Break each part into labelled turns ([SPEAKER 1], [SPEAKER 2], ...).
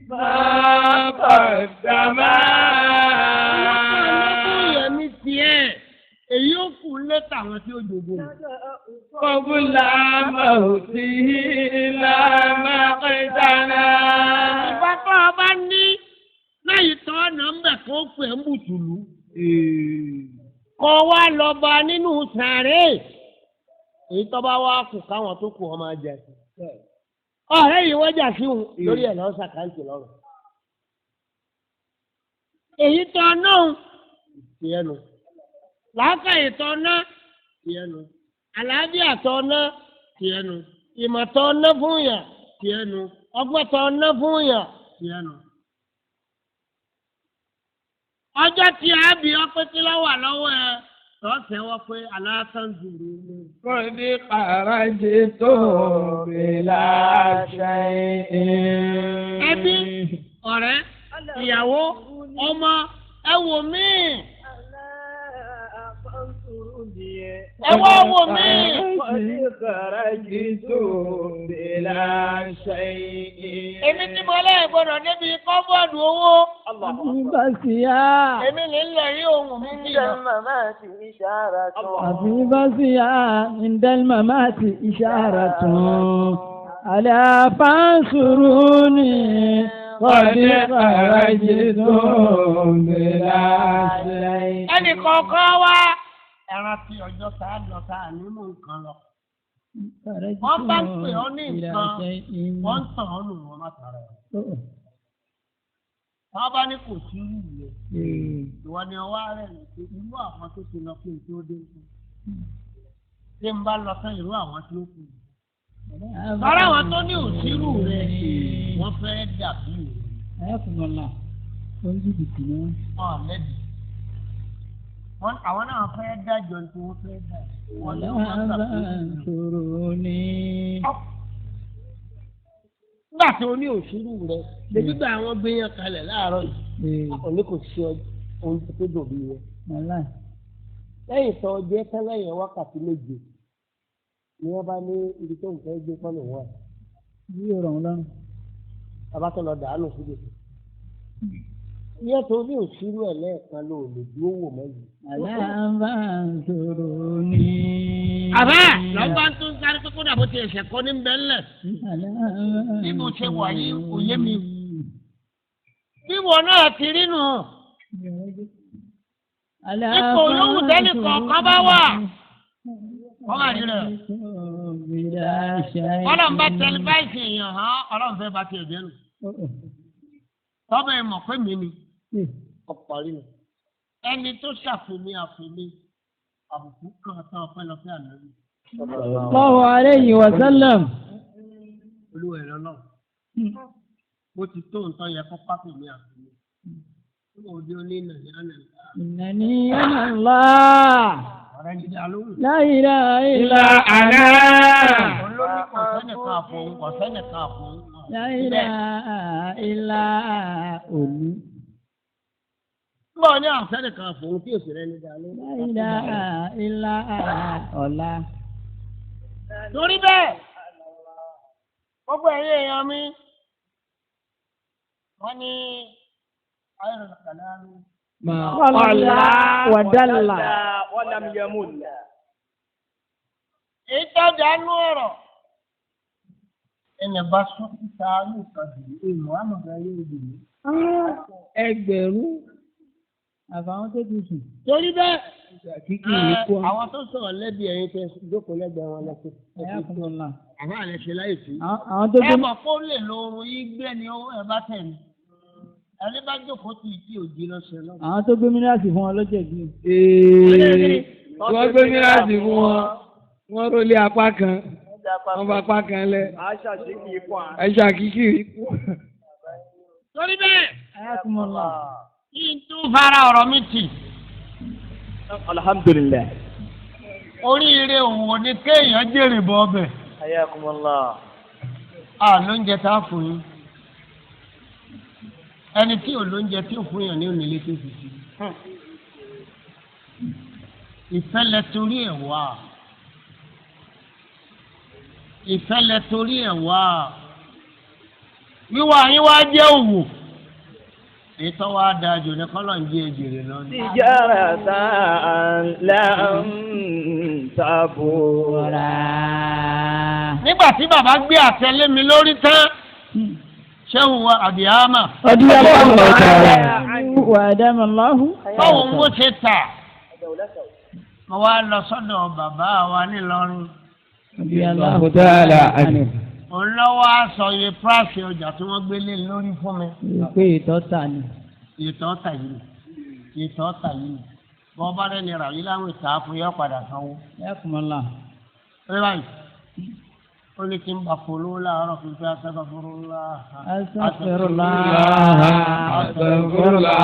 [SPEAKER 1] ما قدما.
[SPEAKER 2] Ọlọ́run ní tiẹ̀, èyí ó kù lẹ́tà àwọn tí ó jogún.
[SPEAKER 1] قبل موته لا مقتنا.
[SPEAKER 2] Ìbá tó o bá ní lẹ́yìn tó ọ̀nà ń bẹ̀ kó pè ń bùtùlù. Kọ́ wa lọ bá nínú sàárè. Èyí tó bá wá kù káwọn tó kù ọ máa jẹ sí. Ọ̀rẹ́ yìí wọ́n jà sí òun lórí ẹ̀ lọ́ọ́ sàkáǹtì lọ́rùn. Èyí tó náà tiẹ̀ nù. Làákàyè tó ná tiẹ̀ nù. Àlàáfíà tó ná tiẹ̀ nù. Ìmọ̀ tó ná fún yàn tiẹ̀ nù. Ọgbọ́n tó ná fún yàn tiẹ̀ nù. Ọjọ́ tí a bí ọpẹ́ tí lọ́wọ́ lọ́wọ́ ẹ tọ́ sẹ́wọ́ pé aláàtàn zùrù ni.
[SPEAKER 1] قد خرجت بلا شيء.
[SPEAKER 2] Ẹbí, ọ̀rẹ́, ìyàwó, ọmọ, ẹ wò mí. Ẹ wá wò mí.
[SPEAKER 1] قد خرجت بلا شيء.
[SPEAKER 2] Èmi tí mo lẹ́yìn gbọ́dọ̀ débi kọ́bọ̀dù owó.
[SPEAKER 3] Bàṣíà.
[SPEAKER 2] Èmi ní ń lọ yí ohun mi ní ìlọ.
[SPEAKER 3] Àfi bàṣíà indal mamati isharatun. Ala fansuruni.
[SPEAKER 1] قد خرجت بلا شيء.
[SPEAKER 2] Ẹnì kọ̀ọ̀kan wá. Ẹran tí ọjọ́ tá a lọ tá a ní mú nǹkan lọ. Wọ́n bá ń pè ọ́ ní nǹkan, wọ́n ń tàn ọ́ nù wọ́n má tara ẹ̀. Wọ́n bá ní kò sí irú rẹ̀. Ìwọ ni ọwọ́ rẹ̀ ní pé irú àwọn tó ti lọ kí n tó dé. Tí n bá lọ tán irú àwọn tí ó kù. Sọ́ra àwọn tó ní òsírù rẹ̀ wọ́n fẹ́ dàbí rẹ̀.
[SPEAKER 3] Ayakumala. Ó ń jìbìtì ni wọ́n.
[SPEAKER 2] Wọ́n lẹ́bi. Wọ́n àwọn náà fẹ́ dájọ́ tí wọ́n fẹ́ dà. Wọ́n ní wọ́n gbà pé
[SPEAKER 3] Fansuruni.
[SPEAKER 2] nígbà tí o ní òsírù rẹ̀ lèbi gba àwọn gbéyàn kalẹ̀ láàárọ̀ yìí. Òní kò sí oúnjẹ tó dòbí rẹ̀.
[SPEAKER 3] Wàláì.
[SPEAKER 2] Lẹ́yìn tó jẹ́ tẹ́lẹ̀yìn wákàtí méje ni wọ́n bá ní ibi tó ń fẹ́ gbé kọ́nù wà.
[SPEAKER 3] Bí yóò rọ̀ wọ́n lọ́rùn.
[SPEAKER 2] Bàbá tó lọ dàánù síbi. Ìyẹn tó ní òsírù ẹ̀ lẹ́ẹ̀kan ló lè dúró wò mọ́ yìí.
[SPEAKER 3] Ala fansuruni.
[SPEAKER 2] Àbá lọ́gbà tó ń sáré pé kódà bó ti ẹ̀sẹ̀ kọ́ ní bẹ́ńlẹ̀. Bí mo ṣe wà yìí kò yé mi. Bí wọn náà ti rí nù. Ipò yòówù tẹ́lẹ̀ kọ̀ọ̀kan bá wà. Wọ́n máa rí rẹ̀. Ọlọ́run bá tẹlifáìsì èèyàn hàn, ọlọ́run fẹ́ bá tiẹ̀ jẹ́ nù. Tọ́bẹ̀ ẹ̀ mọ̀ pé mi ni ọ̀pọ̀ rí nù. Ẹni tó ṣàfihàn àfihàn àbùkù kan tán ọpẹ́ lọ́pẹ́ àná rí.
[SPEAKER 3] Sallallahu alayhi wa sallam.
[SPEAKER 2] Olúwa ẹ̀rọ náà. Bó ti tó nǹkan yẹ kó pápẹ́ mi àfihàn. Nígbà òde oní nàìjíríà nàìjíríà.
[SPEAKER 3] Innani ana Allah.
[SPEAKER 2] Ọ̀rẹ́ ní dá lóhùn.
[SPEAKER 3] La ilaha illa
[SPEAKER 1] أنا.
[SPEAKER 2] Olórí kọ̀sẹ́nìkan àfọ̀hún kọ̀sẹ́nìkan àfọ̀hún.
[SPEAKER 3] La ilaha illa òní.
[SPEAKER 2] Nígbà wo ni àsẹ́nìkan àfọ̀hún tí òsì rẹ̀ ní dá lóhùn?
[SPEAKER 3] La ilaha illa ọ̀la.
[SPEAKER 2] Torí bẹ́ẹ̀, gbogbo ẹ̀yin èèyàn mi, wọ́n ní ayélujára
[SPEAKER 1] ما
[SPEAKER 3] Qalla wa dalla.
[SPEAKER 4] ولم يمل.
[SPEAKER 2] Ìtọ́jà nú ọ̀rọ̀. Ẹnì bá sọ́kúta ní ìtọ́jú ìlú àmọ̀gá yóò dùn mí.
[SPEAKER 3] Ẹgbẹ̀rún àbáwọn tó ti sùn.
[SPEAKER 2] Torí bẹ́ẹ̀,
[SPEAKER 1] Kíkì ikú.
[SPEAKER 2] àwọn tó sọ̀rọ̀ lẹ́bi ẹ̀yin tẹ jókòó lẹ́gbẹ̀ẹ́ wọn lẹ́sẹ̀.
[SPEAKER 3] Ayakumullah.
[SPEAKER 2] Àbá àlẹ́ ṣe láì sí.
[SPEAKER 3] Àwọn tó
[SPEAKER 2] Ẹ
[SPEAKER 3] gbé
[SPEAKER 2] mọ̀ kó lè lo oorun yìí gbé ni owó ẹ bá tẹ̀ mí. Ẹni bá jókòó tì í tí òjì lọ́sẹ̀ náà.
[SPEAKER 3] àwọn tó gbé mílíọ̀sì fún wọn ló jẹ̀bi.
[SPEAKER 1] Wọ́n gbé mírasì fún wọn. Wọ́n rólé apá kan. Wọ́n bá apá kan lẹ̀. Ẹ̀ṣà kíkì ikú.
[SPEAKER 2] Torí bẹ́ẹ̀,
[SPEAKER 3] Ayakumullah.
[SPEAKER 2] kí n tún fara ọ̀rọ̀ mi tì.
[SPEAKER 4] Alhamdulillah.
[SPEAKER 2] Oríire òwò ni kéèyàn jèrè bọ́ ọbẹ̀.
[SPEAKER 4] Ayakumullah.
[SPEAKER 2] A lóúnjẹ tá a fún yín. Ẹni tí ò lóúnjẹ tí ò fún yàn ní onílé tó fi sí. Ìfẹ́ lẹ torí ẹ̀ wá. Ìfẹ́ lẹ torí ẹ̀ wá. Wíwá yín wá jẹ́ òwò. Ètò wa dáa jù ní kọ́lọ̀ ń jẹ́ èjèrè lọ ní.
[SPEAKER 4] تجارة لن تبور.
[SPEAKER 2] Nígbà tí bàbá gbé àtẹ lé mi lórí tán, ṣéwù wa àdìhámà.
[SPEAKER 3] Ọdún Wa adama Allahu.
[SPEAKER 2] Báwo ń bó ṣe tà? Mo wá lọ sọ́dọ̀ bàbá wa nílọrin.
[SPEAKER 1] Allahu ta'ala anhu.
[SPEAKER 2] Òun lọ́wọ́ á sọ iye píráàsì ọjà tí wọ́n gbé lé lórí fún mi.
[SPEAKER 3] Pé ìtọ́ta ni.
[SPEAKER 2] Ìtọ́ tà yìí ni. Ìtọ́ tà yìí ni. Bọ́ bá rẹ̀ nira yìí láwọn ìta fún yọ padà sanwó.
[SPEAKER 3] Ayakumullah.
[SPEAKER 2] Ẹ báyìí. Ó ní kí n bá polówó láàárọ̀ kí n fẹ́ astaghfirullah.
[SPEAKER 3] Astaghfirullah.
[SPEAKER 1] Astaghfirullah.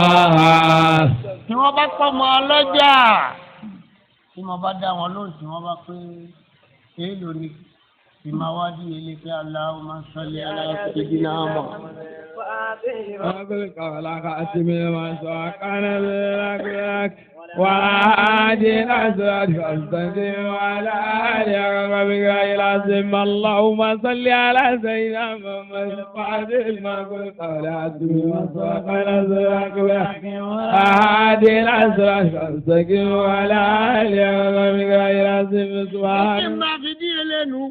[SPEAKER 2] Tí wọ́n bá pọ̀ mọ́ ọlọ́jà. Tí mo bá dá wọn lóhùn tí wọ́n bá pé èèlò ni ìmáwádìí ilé pé Allahumma salli ala sayyidina Muhammad.
[SPEAKER 1] اللهم صل على سيدنا محمد وعلى ما قلت ولا هادي الأسرار فاستقم وعلى آله وصحبه
[SPEAKER 2] Kí n
[SPEAKER 1] سبحان
[SPEAKER 2] máa fi dí elénu.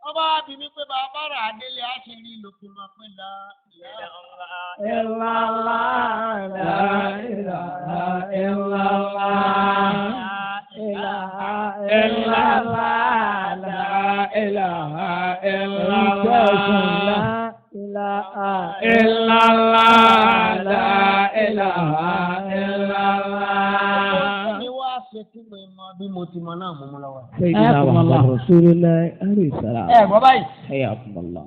[SPEAKER 2] Ọba bí mi pé bàbá rà délé á ṣe rí lòkè máa pé la
[SPEAKER 1] إلا الله لا إله إلا الله إلا الله لا إله إلا الله إلا الله لا إله إلا الله
[SPEAKER 2] Ní wá ṣe tí mo mọ bí mo ti mọ náà mú mú lọ́wọ́.
[SPEAKER 1] سيدنا محمد رسول الله عليه السلام
[SPEAKER 2] Ẹ gbọ́ báyìí.
[SPEAKER 1] حياكم الله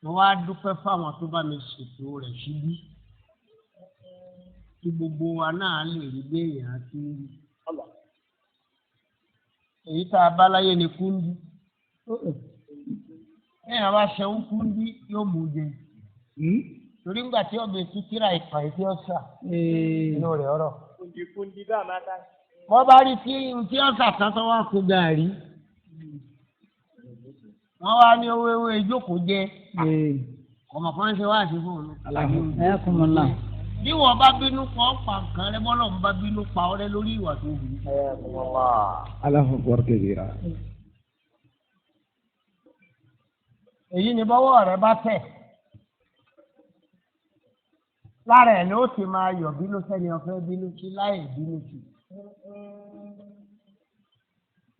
[SPEAKER 2] Mo wá dúpẹ́ fáwọn tó bá mi ṣètò rẹ̀ síbí. Kí gbogbo wa náà lè rí béèyàn àti rí. Èyí tá a bá láyé ni kúndí. Béèyàn bá ṣẹun kúndí yóò mú jẹ. Torí ńgbà tí ọbẹ̀ títíra ìkàn yìí tí ó sà inú rẹ̀ ọ̀rọ̀.
[SPEAKER 4] Kùndìkùndì bá máa ta.
[SPEAKER 2] Wọ́n bá rí tí tí ó sà tán tó wá kó gàrí. Wọ́n wá ní owó ewé ìjókòó jẹ. Ọmọ kan ṣe wá sí fún un.
[SPEAKER 3] Ayakumullah.
[SPEAKER 2] Bí wọ́n bá bínú pa ọ́ pa nǹkan rẹ bọ́lọ̀ ń bá bínú pa ọ́ rẹ lórí ìwà tó wù.
[SPEAKER 1] الله أكبر كبيرا
[SPEAKER 2] Èyí ni bọ́wọ́ rẹ bá tẹ̀. Lára ẹ̀ ló ti máa yọ̀ bínú sẹ́ni ọ̀fẹ́ bínú sí láì bínú sí.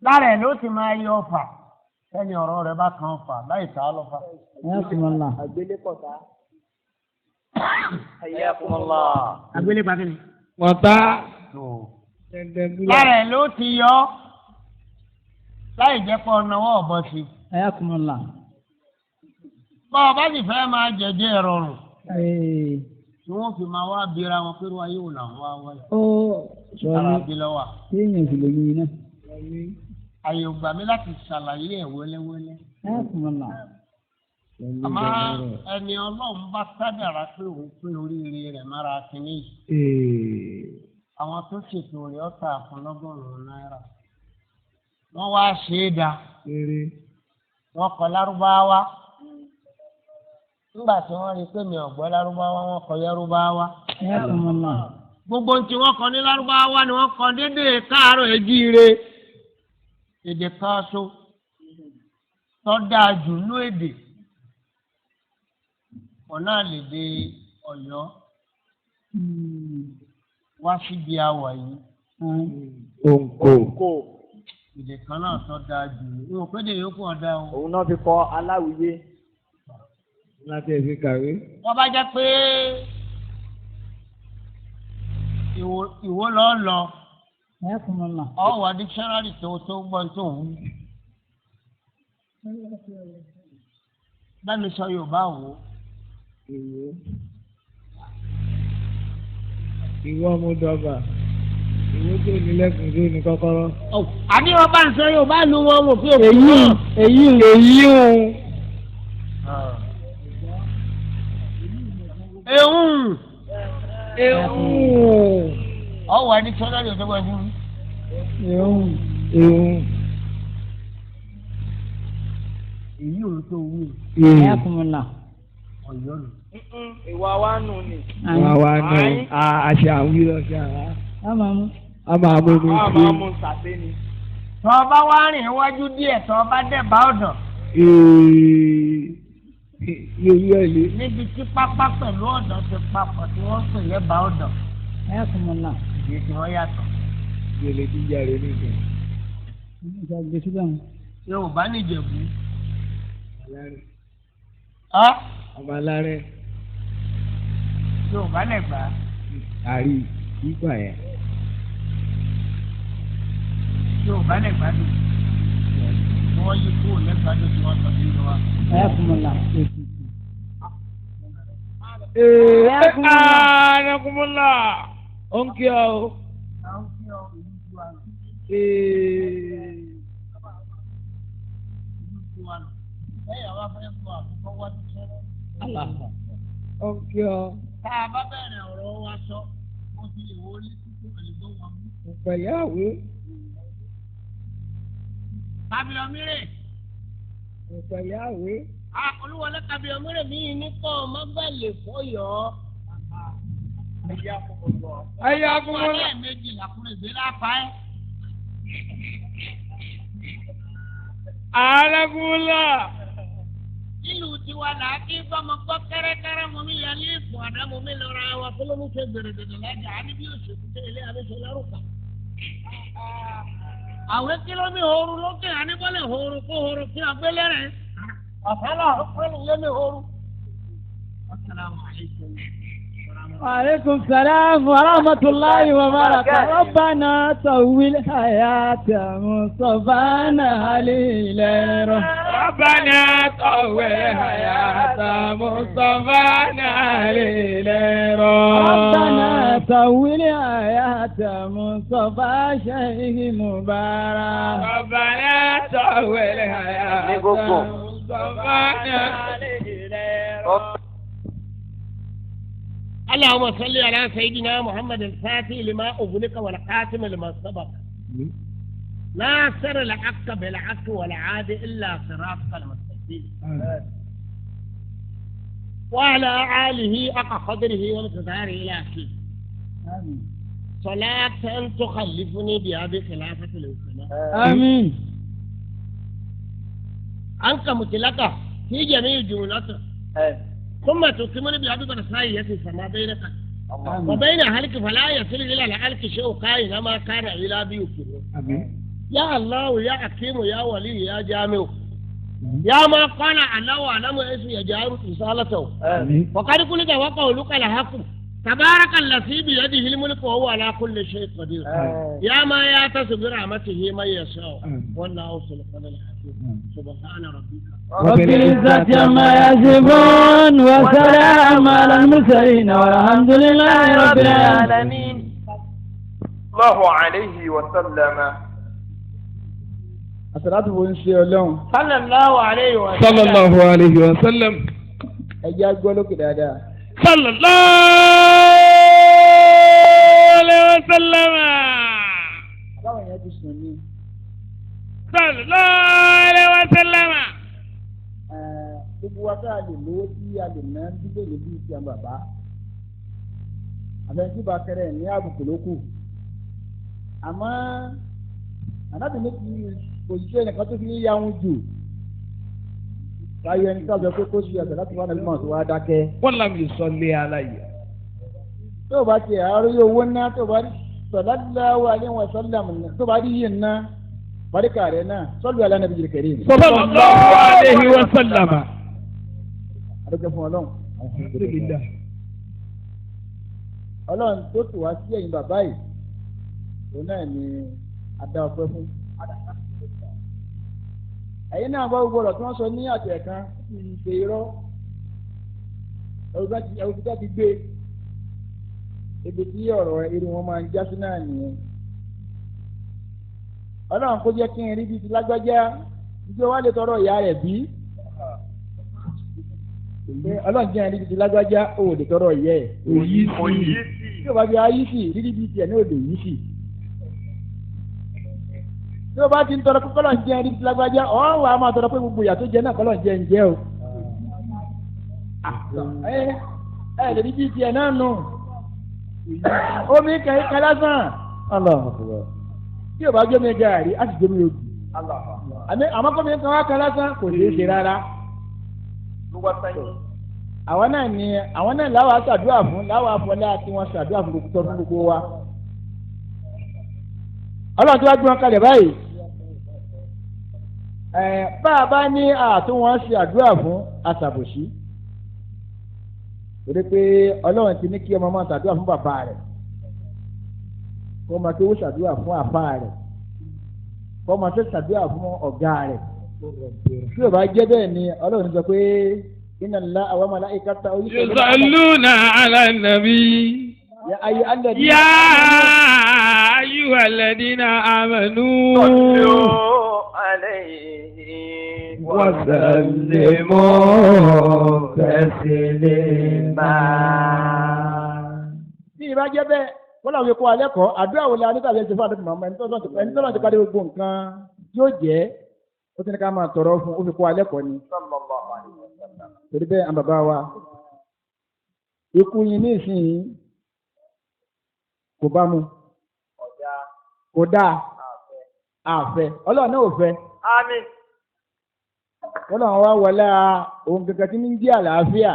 [SPEAKER 2] Lára ẹ̀ ló ti máa yọ ọfà sẹ́ni ọ̀rọ̀ rẹ bá kan ọfà láì tá a lọ́fà.
[SPEAKER 3] Ayakumullah.
[SPEAKER 4] Àgbélépọ̀tá. Hayyakumullah.
[SPEAKER 2] Àgbélépà kí ni?
[SPEAKER 1] Mọ̀tá.
[SPEAKER 2] Lára ẹ̀ ló ti yọ ọ́ láì jẹ́ pé ọ̀nàwọ́ ọ̀bọ sí.
[SPEAKER 3] Ayakumullah.
[SPEAKER 2] Bọ́ ọ bá sì fẹ́ máa jẹ̀jẹ̀ rọrùn tí wọ́n fi máa wá bira wọn pé wáyé wò làwọn wá wáyé.
[SPEAKER 3] Ó
[SPEAKER 2] Ara
[SPEAKER 3] sọ
[SPEAKER 2] bí lọ́wọ́.
[SPEAKER 3] ní téèyàn sì lè yín náà.
[SPEAKER 2] Àyè ò gbà mí láti ṣàlàyé ẹ̀ wẹ́lẹ́wẹ́lẹ́.
[SPEAKER 3] Ayakumullah.
[SPEAKER 2] Àmọ́ ẹni Ọlọ́run bá kádàrá pé òun pé oríire rẹ̀ mára kínní yìí. Àwọn tó ṣètò rẹ̀ ọ̀tà fún lọ́gọ́rùn-ún náírà. Wọ́n wá ṣe é da. Wọ́n kọ lárúbáwá. Nígbà tí wọ́n rí i pé mi ò gbọ́ lárúbáwá, wọ́n kọ yárúbáwá.
[SPEAKER 3] Ayakumullah.
[SPEAKER 2] Gbogbo ohun tí wọ́n kọ ní lárúbáwá ni wọ́n kọ dédé káàárọ̀ ejíire. Èdè kan ṣo tó dáa jù nú èdè. Ọ̀nà lèdè Ọ̀yọ́ wá síbi àwà yìí.
[SPEAKER 1] Òǹkò.
[SPEAKER 4] Kò.
[SPEAKER 2] Èdè kan náà tó dáa jù ní. N ò péde yòókù ọ̀dà o.
[SPEAKER 4] Òun náà fi kọ aláwìyé.
[SPEAKER 1] Láti ẹ̀ fi kàwé.
[SPEAKER 2] Wọ́n bá jẹ́ pé ìwọ lọ́ọ́ lọ.
[SPEAKER 3] Ayakumullah.
[SPEAKER 2] Ọ wà dictionary tó tó gbọ́n tó wù. Bẹ́ẹ̀ni sọ Yorùbá wò.
[SPEAKER 1] Ìwọ. Ìwọ mú dọ́gba. Ìwọ tó ní lẹ́kùn tó ní kọ́kọ́rọ́.
[SPEAKER 2] Àní wọn bá ń sọ Yorùbá nu wọn wò pé òkú
[SPEAKER 1] Èyí
[SPEAKER 2] náà.
[SPEAKER 1] èyí èyí òun.
[SPEAKER 2] Ehun.
[SPEAKER 1] Ehun.
[SPEAKER 2] Ọ wà dictionary tó gbọ́n tó wù.
[SPEAKER 1] Ehun. Ehun.
[SPEAKER 2] Èyí òun tó wù.
[SPEAKER 3] Ayakumullah.
[SPEAKER 2] Ọ̀yọ́ nù.
[SPEAKER 4] Ìwà wa nù ni.
[SPEAKER 1] Wà wá nù àṣà àwọn ìlọsí àrà.
[SPEAKER 3] A máa mú.
[SPEAKER 1] A máa mú mi
[SPEAKER 4] A
[SPEAKER 1] sí.
[SPEAKER 4] máa mú sàté ni.
[SPEAKER 2] Tọ́ ọ bá wá rìn iwájú díẹ̀ tọ́ ọ bá dẹ̀ bá ọ̀dàn.
[SPEAKER 1] Ní orí ẹ̀ lé.
[SPEAKER 2] Níbi tí pápá pẹ̀lú ọ̀dàn ti papọ̀ tí wọ́n ń pè lẹ́bàá ọ̀dàn.
[SPEAKER 3] Ayakumullah.
[SPEAKER 2] Èdè tí wọ́n yàtọ̀.
[SPEAKER 1] Gèlè tí ń jáde nìkan.
[SPEAKER 3] Ìjà gbé síbẹ̀ wọn.
[SPEAKER 2] Yorùbá nìjẹ̀bú.
[SPEAKER 1] Alárẹ̀.
[SPEAKER 2] Ọ́
[SPEAKER 1] Ọmọ alárẹ̀.
[SPEAKER 2] Yorùbá lẹ̀gbá.
[SPEAKER 1] Àrí ìgbà yẹn.
[SPEAKER 2] Yorùbá lẹ̀gbá dùn. Tí wọ́n yí kúrò lẹ́gbàá dùn tí wọ́n sọ nínú wa.
[SPEAKER 3] Ayakumullah.
[SPEAKER 1] Ee anakumula. Ó ń kí ọ o.
[SPEAKER 2] Àwọn kí ọ ìlú tiwa nù.
[SPEAKER 1] Ee.
[SPEAKER 2] Ìlú tiwa nù. Lẹ́yìn àwọn afẹ́ bọ̀ àkókò wá ti sẹ́rẹ̀.
[SPEAKER 1] Ó ń kí ọ.
[SPEAKER 2] Tá a bá bẹ̀rẹ̀ ọ̀rọ̀ wa sọ, ó ti lè wọlé títí pẹ̀lú gbọ́ wọn mú.
[SPEAKER 1] Pẹ̀lẹ́ àwé.
[SPEAKER 2] Kábíyọ̀mírè.
[SPEAKER 1] Pẹ̀lẹ́ àwé.
[SPEAKER 2] Olúwọlé kábíyọ̀mírè mi ní kọ́ ọmọ gbẹ̀lẹ̀ fọyọ́.
[SPEAKER 1] Ayé akumula.
[SPEAKER 2] Wọ́n lẹ́ẹ̀mejì làkúrẹ́ ìgbé lápá ẹ̀.
[SPEAKER 1] Anakumula.
[SPEAKER 2] Nílùú tiwa là á kí gbọ́mọ gbọ́ kẹ́rẹ́kẹ́rẹ́ mọ mi yẹ ní ìfọ̀ àdá mọ mi lọ́ra wa kó ló ń ṣe gbèrègbèrè lájà á ní bí òṣèlú tẹ ilé abẹ́sẹ̀ lárúkà. Àwọn kí ló ní ooru lókè àníbọ̀lẹ̀ ooru kó ooru kí agbélé rẹ̀. Ọ̀fẹ́ náà pẹ̀lú yé mi ooru. Assalamu alaikum.
[SPEAKER 3] وعليكم السلام ورحمة الله وبركاته ربنا طول حياة مصطفانا عليه
[SPEAKER 1] ربنا طول حياة مصطفانا عليه.
[SPEAKER 3] ربنا طول حياة مصطفى شيخ مبارك.
[SPEAKER 1] ربنا طول حياة مصطفانا عليه.
[SPEAKER 2] اللهم صل على سيدنا محمد الفاتح لما أغلق والخاتم لما سبق ناصر الحق بالحق والعاد إلا صراطك المستقيم وعلى آله حق قدره ومقداره إلى آخره.
[SPEAKER 3] آمين.
[SPEAKER 2] صلاة تخلفني بها بخلافة الإسلام.
[SPEAKER 3] آمين.
[SPEAKER 2] أنت مطلقة في جميع جملته ثم تكمل بها ببرسائية فما بينك وبين أهلك فلا يصل إلى الأهلك شيء كائن ما كان إلى بيوتهم.
[SPEAKER 1] آمين.
[SPEAKER 2] يا الله يا حكيم يا ولي يا جامع يا ما قال الله أعلم إيش يجعل رسالته.
[SPEAKER 1] آمين.
[SPEAKER 2] وقد قلت وقولك الحق تبارك الذي بيده الملك وهو على كل شيء قدير. يا ما يعتص برحمته من يشاء والله سبحان الحكيم. سبحان ربك
[SPEAKER 3] رب العزة عما يصفون وسلام على المرسلين والحمد لله رب العالمين.
[SPEAKER 4] الله عليه وسلم.
[SPEAKER 5] Àsàlátù wo ń ṣe Ọlọ́run.
[SPEAKER 2] صلى الله عليه وسلم.
[SPEAKER 1] صلى الله عليه وسلم.
[SPEAKER 5] Ẹ jẹ́ á gbọ́ lókè dáadáa.
[SPEAKER 1] صلى الله عليه وسلم.
[SPEAKER 5] Báwọn yẹn ti sùn ní.
[SPEAKER 1] صلى الله عليه وسلم.
[SPEAKER 5] Gbogbo wa ká lè lówó tí a lè ná bílíọ̀nù bíi ti àwọn bàbá. Àfẹnjú bá kẹrẹ ní àbùkù ló kù. Àmọ́ ànábì ní kí òṣìṣẹ́ nìkan tó fi ń yahun jù. Táyọ̀ ẹni tó sọ pé kó ṣe àsàlátù wà nàbí mọ̀ tó wá dákẹ́.
[SPEAKER 1] ولم يصلي علي.
[SPEAKER 5] Tó o bá tiẹ̀ àárọ̀ owó ná tó o bá rí sallallahu alaihi wa sallam tó o bá rí yìí ná barika rẹ̀ náà sallu ala nabiyil karim.
[SPEAKER 1] صلى الله عليه وسلم.
[SPEAKER 5] Àdókè fún Ọlọ́run.
[SPEAKER 1] الحمد لله.
[SPEAKER 5] Ọlọ́run tó tù wá sí ẹ̀yìn bàbá yìí òun náà ni a dá ọpẹ́ fún. Ẹ̀yin náà bá gbogbo ọ̀rọ̀ tí wọ́n sọ ní àtẹ̀kan kì í ṣe irọ́ ẹ̀rù tí wọ́n ti gbé ibi tí ọ̀rọ̀ irú wọn máa ń já sí náà nìyẹn. Ọlọ́run kó jẹ́ kí n rí bíi ti lágbájá ìjọ wa lè tọrọ ìyá rẹ̀ bí. Ọlọ́run jẹ́ n rí bíi ti lágbájá ó lè tọrọ ìyá ẹ̀.
[SPEAKER 1] Òyì sí.
[SPEAKER 5] Tí o bá fi ayé sí rírí bíi tiẹ̀ ní òde yìí sí. Tí o bá ti ń tọrọ pé kọ́lọ̀ ń jẹ́ rí bíi ti lágbájá ọ̀ wà á máa tọrọ pé gbogbo ìyà tó jẹ náà kọ́lọ̀ ń jẹ́ ń jẹ́ o. Ẹ ẹ lè rí bíi tiẹ̀ náà nù. Omi kẹ̀kẹ́ lásán. Tí o bá jómi gàrí, á sì jómi ògì. Àmọ́ kọ́mi kan wá kan lásán kò ṣeé ṣe rárá. Àwọn náà ni àwọn náà láwa ṣàdúrà fún láwa afọlá tí wọ́n ṣàdúrà fún gbogbo fún gbogbo wa. Ọlọ́run tó wá gbé wọn kalẹ̀ báyìí. Bá a bá ní àtún wọn ṣe àdúrà fún aṣàbòsí. Torí pé Ọlọ́run ti ní kí ọmọ máa ṣàdúrà fún bàbá rẹ̀. Kó máa tó ṣàdúrà fún àfá rẹ̀. Kó máa tó ṣàdúrà fún ọ̀gá rẹ̀. Tí ò bá jẹ́ bẹ́ẹ̀ ni Ọlọ́run sọ pé inna Allaha wa malaikatahu
[SPEAKER 1] yusalluna ala nabi.
[SPEAKER 5] Ya ayyuhalladhina
[SPEAKER 1] Ya ayyuhalladhina amanu.
[SPEAKER 4] Sallu alayhi
[SPEAKER 1] wa sallimu taslima.
[SPEAKER 5] Bí ìbá jẹ́ bẹ́ẹ̀, wọ́n làwọn ikọ̀ alẹ́ kọ́, àdúrà wo la nígbà tí ẹ ti fún àdúrà màmá ẹni tọ́lọ́ ti parí gbogbo nǹkan yóò jẹ́ ó ti ní ká máa tọrọ fún ó fi kọ́ alẹ́ kọ́ ni. Torí bẹ́ẹ̀ àwọn bàbá wa, ikú yín ní ìsinyìí kò bá mu, kò dáa, àfẹ́, Ọlọ́run náà ò fẹ́.
[SPEAKER 4] Àmín.
[SPEAKER 5] Ọlọ́run wá wọlé ohun kankan tí ní ń jẹ́ àlàáfíà.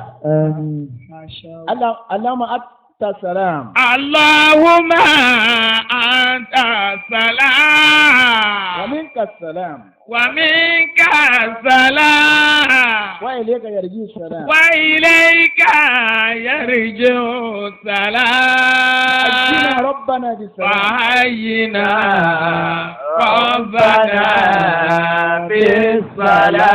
[SPEAKER 5] Allahumma anta salam.
[SPEAKER 1] Allahumma anta salam.
[SPEAKER 5] Wa minka salam.
[SPEAKER 1] Wa minka salam.
[SPEAKER 5] Wa ilayka yarji'u salam.
[SPEAKER 1] Wa ilayka yarji'u salam.
[SPEAKER 5] Hayyina rabbana bis-salam.
[SPEAKER 1] Wa hayyina rabbana bis-salam.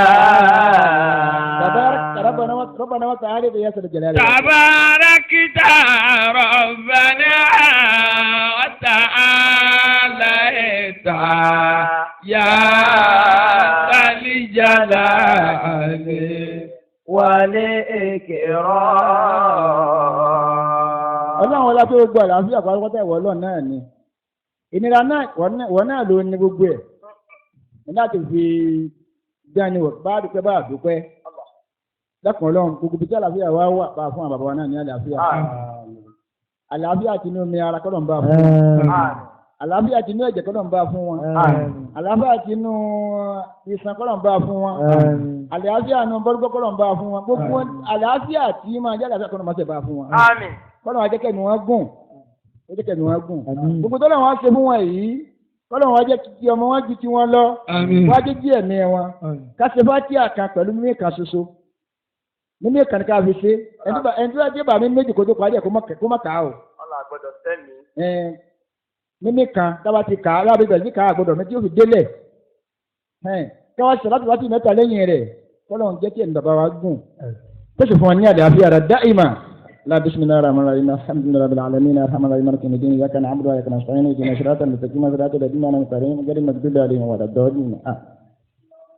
[SPEAKER 5] Tabarak rabbana wa rabbana wa ta'ala ya zal jalali.
[SPEAKER 1] Tabarakta rabbana wa ta'alaita ya zal jalali
[SPEAKER 4] wal ikram.
[SPEAKER 5] Ọlọ́run wọlé pé gbogbo àlàáfíà pátápátá ìwọ Ọlọ́run náà ni. Ìnira náà ìwọ náà ló ní gbogbo ẹ̀. Ní láti fi dání wọ̀ bá dúpẹ́ bá dúpẹ́. Dákun Ọlọ́run gbogbo ibi tí àlàáfíà wa wà bá fún àwọn bàbá wa náà ní àlàáfíà. Àlàáfíà tinú omi ara kọ́lọ̀ ń bá fún wọn. Àlàáfíà tinú ẹ̀jẹ̀ kọ́lọ̀ ń bá fún wọn. Àlàáfíà tinú iṣan kọ́lọ̀ ń bá fún wọn. Àlàáfíà nu bọ́lúgbọ́ kọ́lọ̀ ń bá fún wọn. Gbogbo àlàáfíà tí máa jẹ́ àlàáfíà kọ́lọ̀ máa ṣe bá fún wọn.
[SPEAKER 4] Àmín.
[SPEAKER 5] Kọ́lọ̀ wa jẹ́ kẹ́mi wọn gùn. Ó jẹ́ kẹ́mi wọn gùn. Gbogbo tọ́lọ̀ wọn ṣe fún wọn yìí. Kọ́lọ̀ wọn jẹ́ kí ọmọ wọn ju ti wọn lọ. Wọ́n á jẹ́ jí ẹ̀mí wọn. Ká ṣe fátíà kan pẹ̀lú mímí kan ṣoṣo. Mímí kan ní ká fi ṣe. Ẹni tó bá dé bàmí méjì kó tó parí ẹ̀ kó má kà á o.
[SPEAKER 4] Ọlá gbọ́dọ̀ sẹ́mi.
[SPEAKER 5] Mímí kan táwa ti kà á lábẹ́ ìgbà tí kà á gbọ́dọ̀ méjì ó fi délẹ̀. Káwá ṣe láti wá sí mẹ́ta lẹ́yìn rẹ̀ kọ́lọ̀ ń jẹ́ kí ẹ̀mí bàbá wa gùn. Tẹ̀sí fún wa ní àlàáfíà rẹ̀ dáìmà. لا بسم الله الرحمن الرحيم الحمد لله رب العالمين الرحمن الرحيم مالك يوم الدين إياك نعبد وإياك نستعين اهدنا الصراط المستقيم صراط الذين أنعمت عليهم غير المغضوب عليهم ولا الضالين.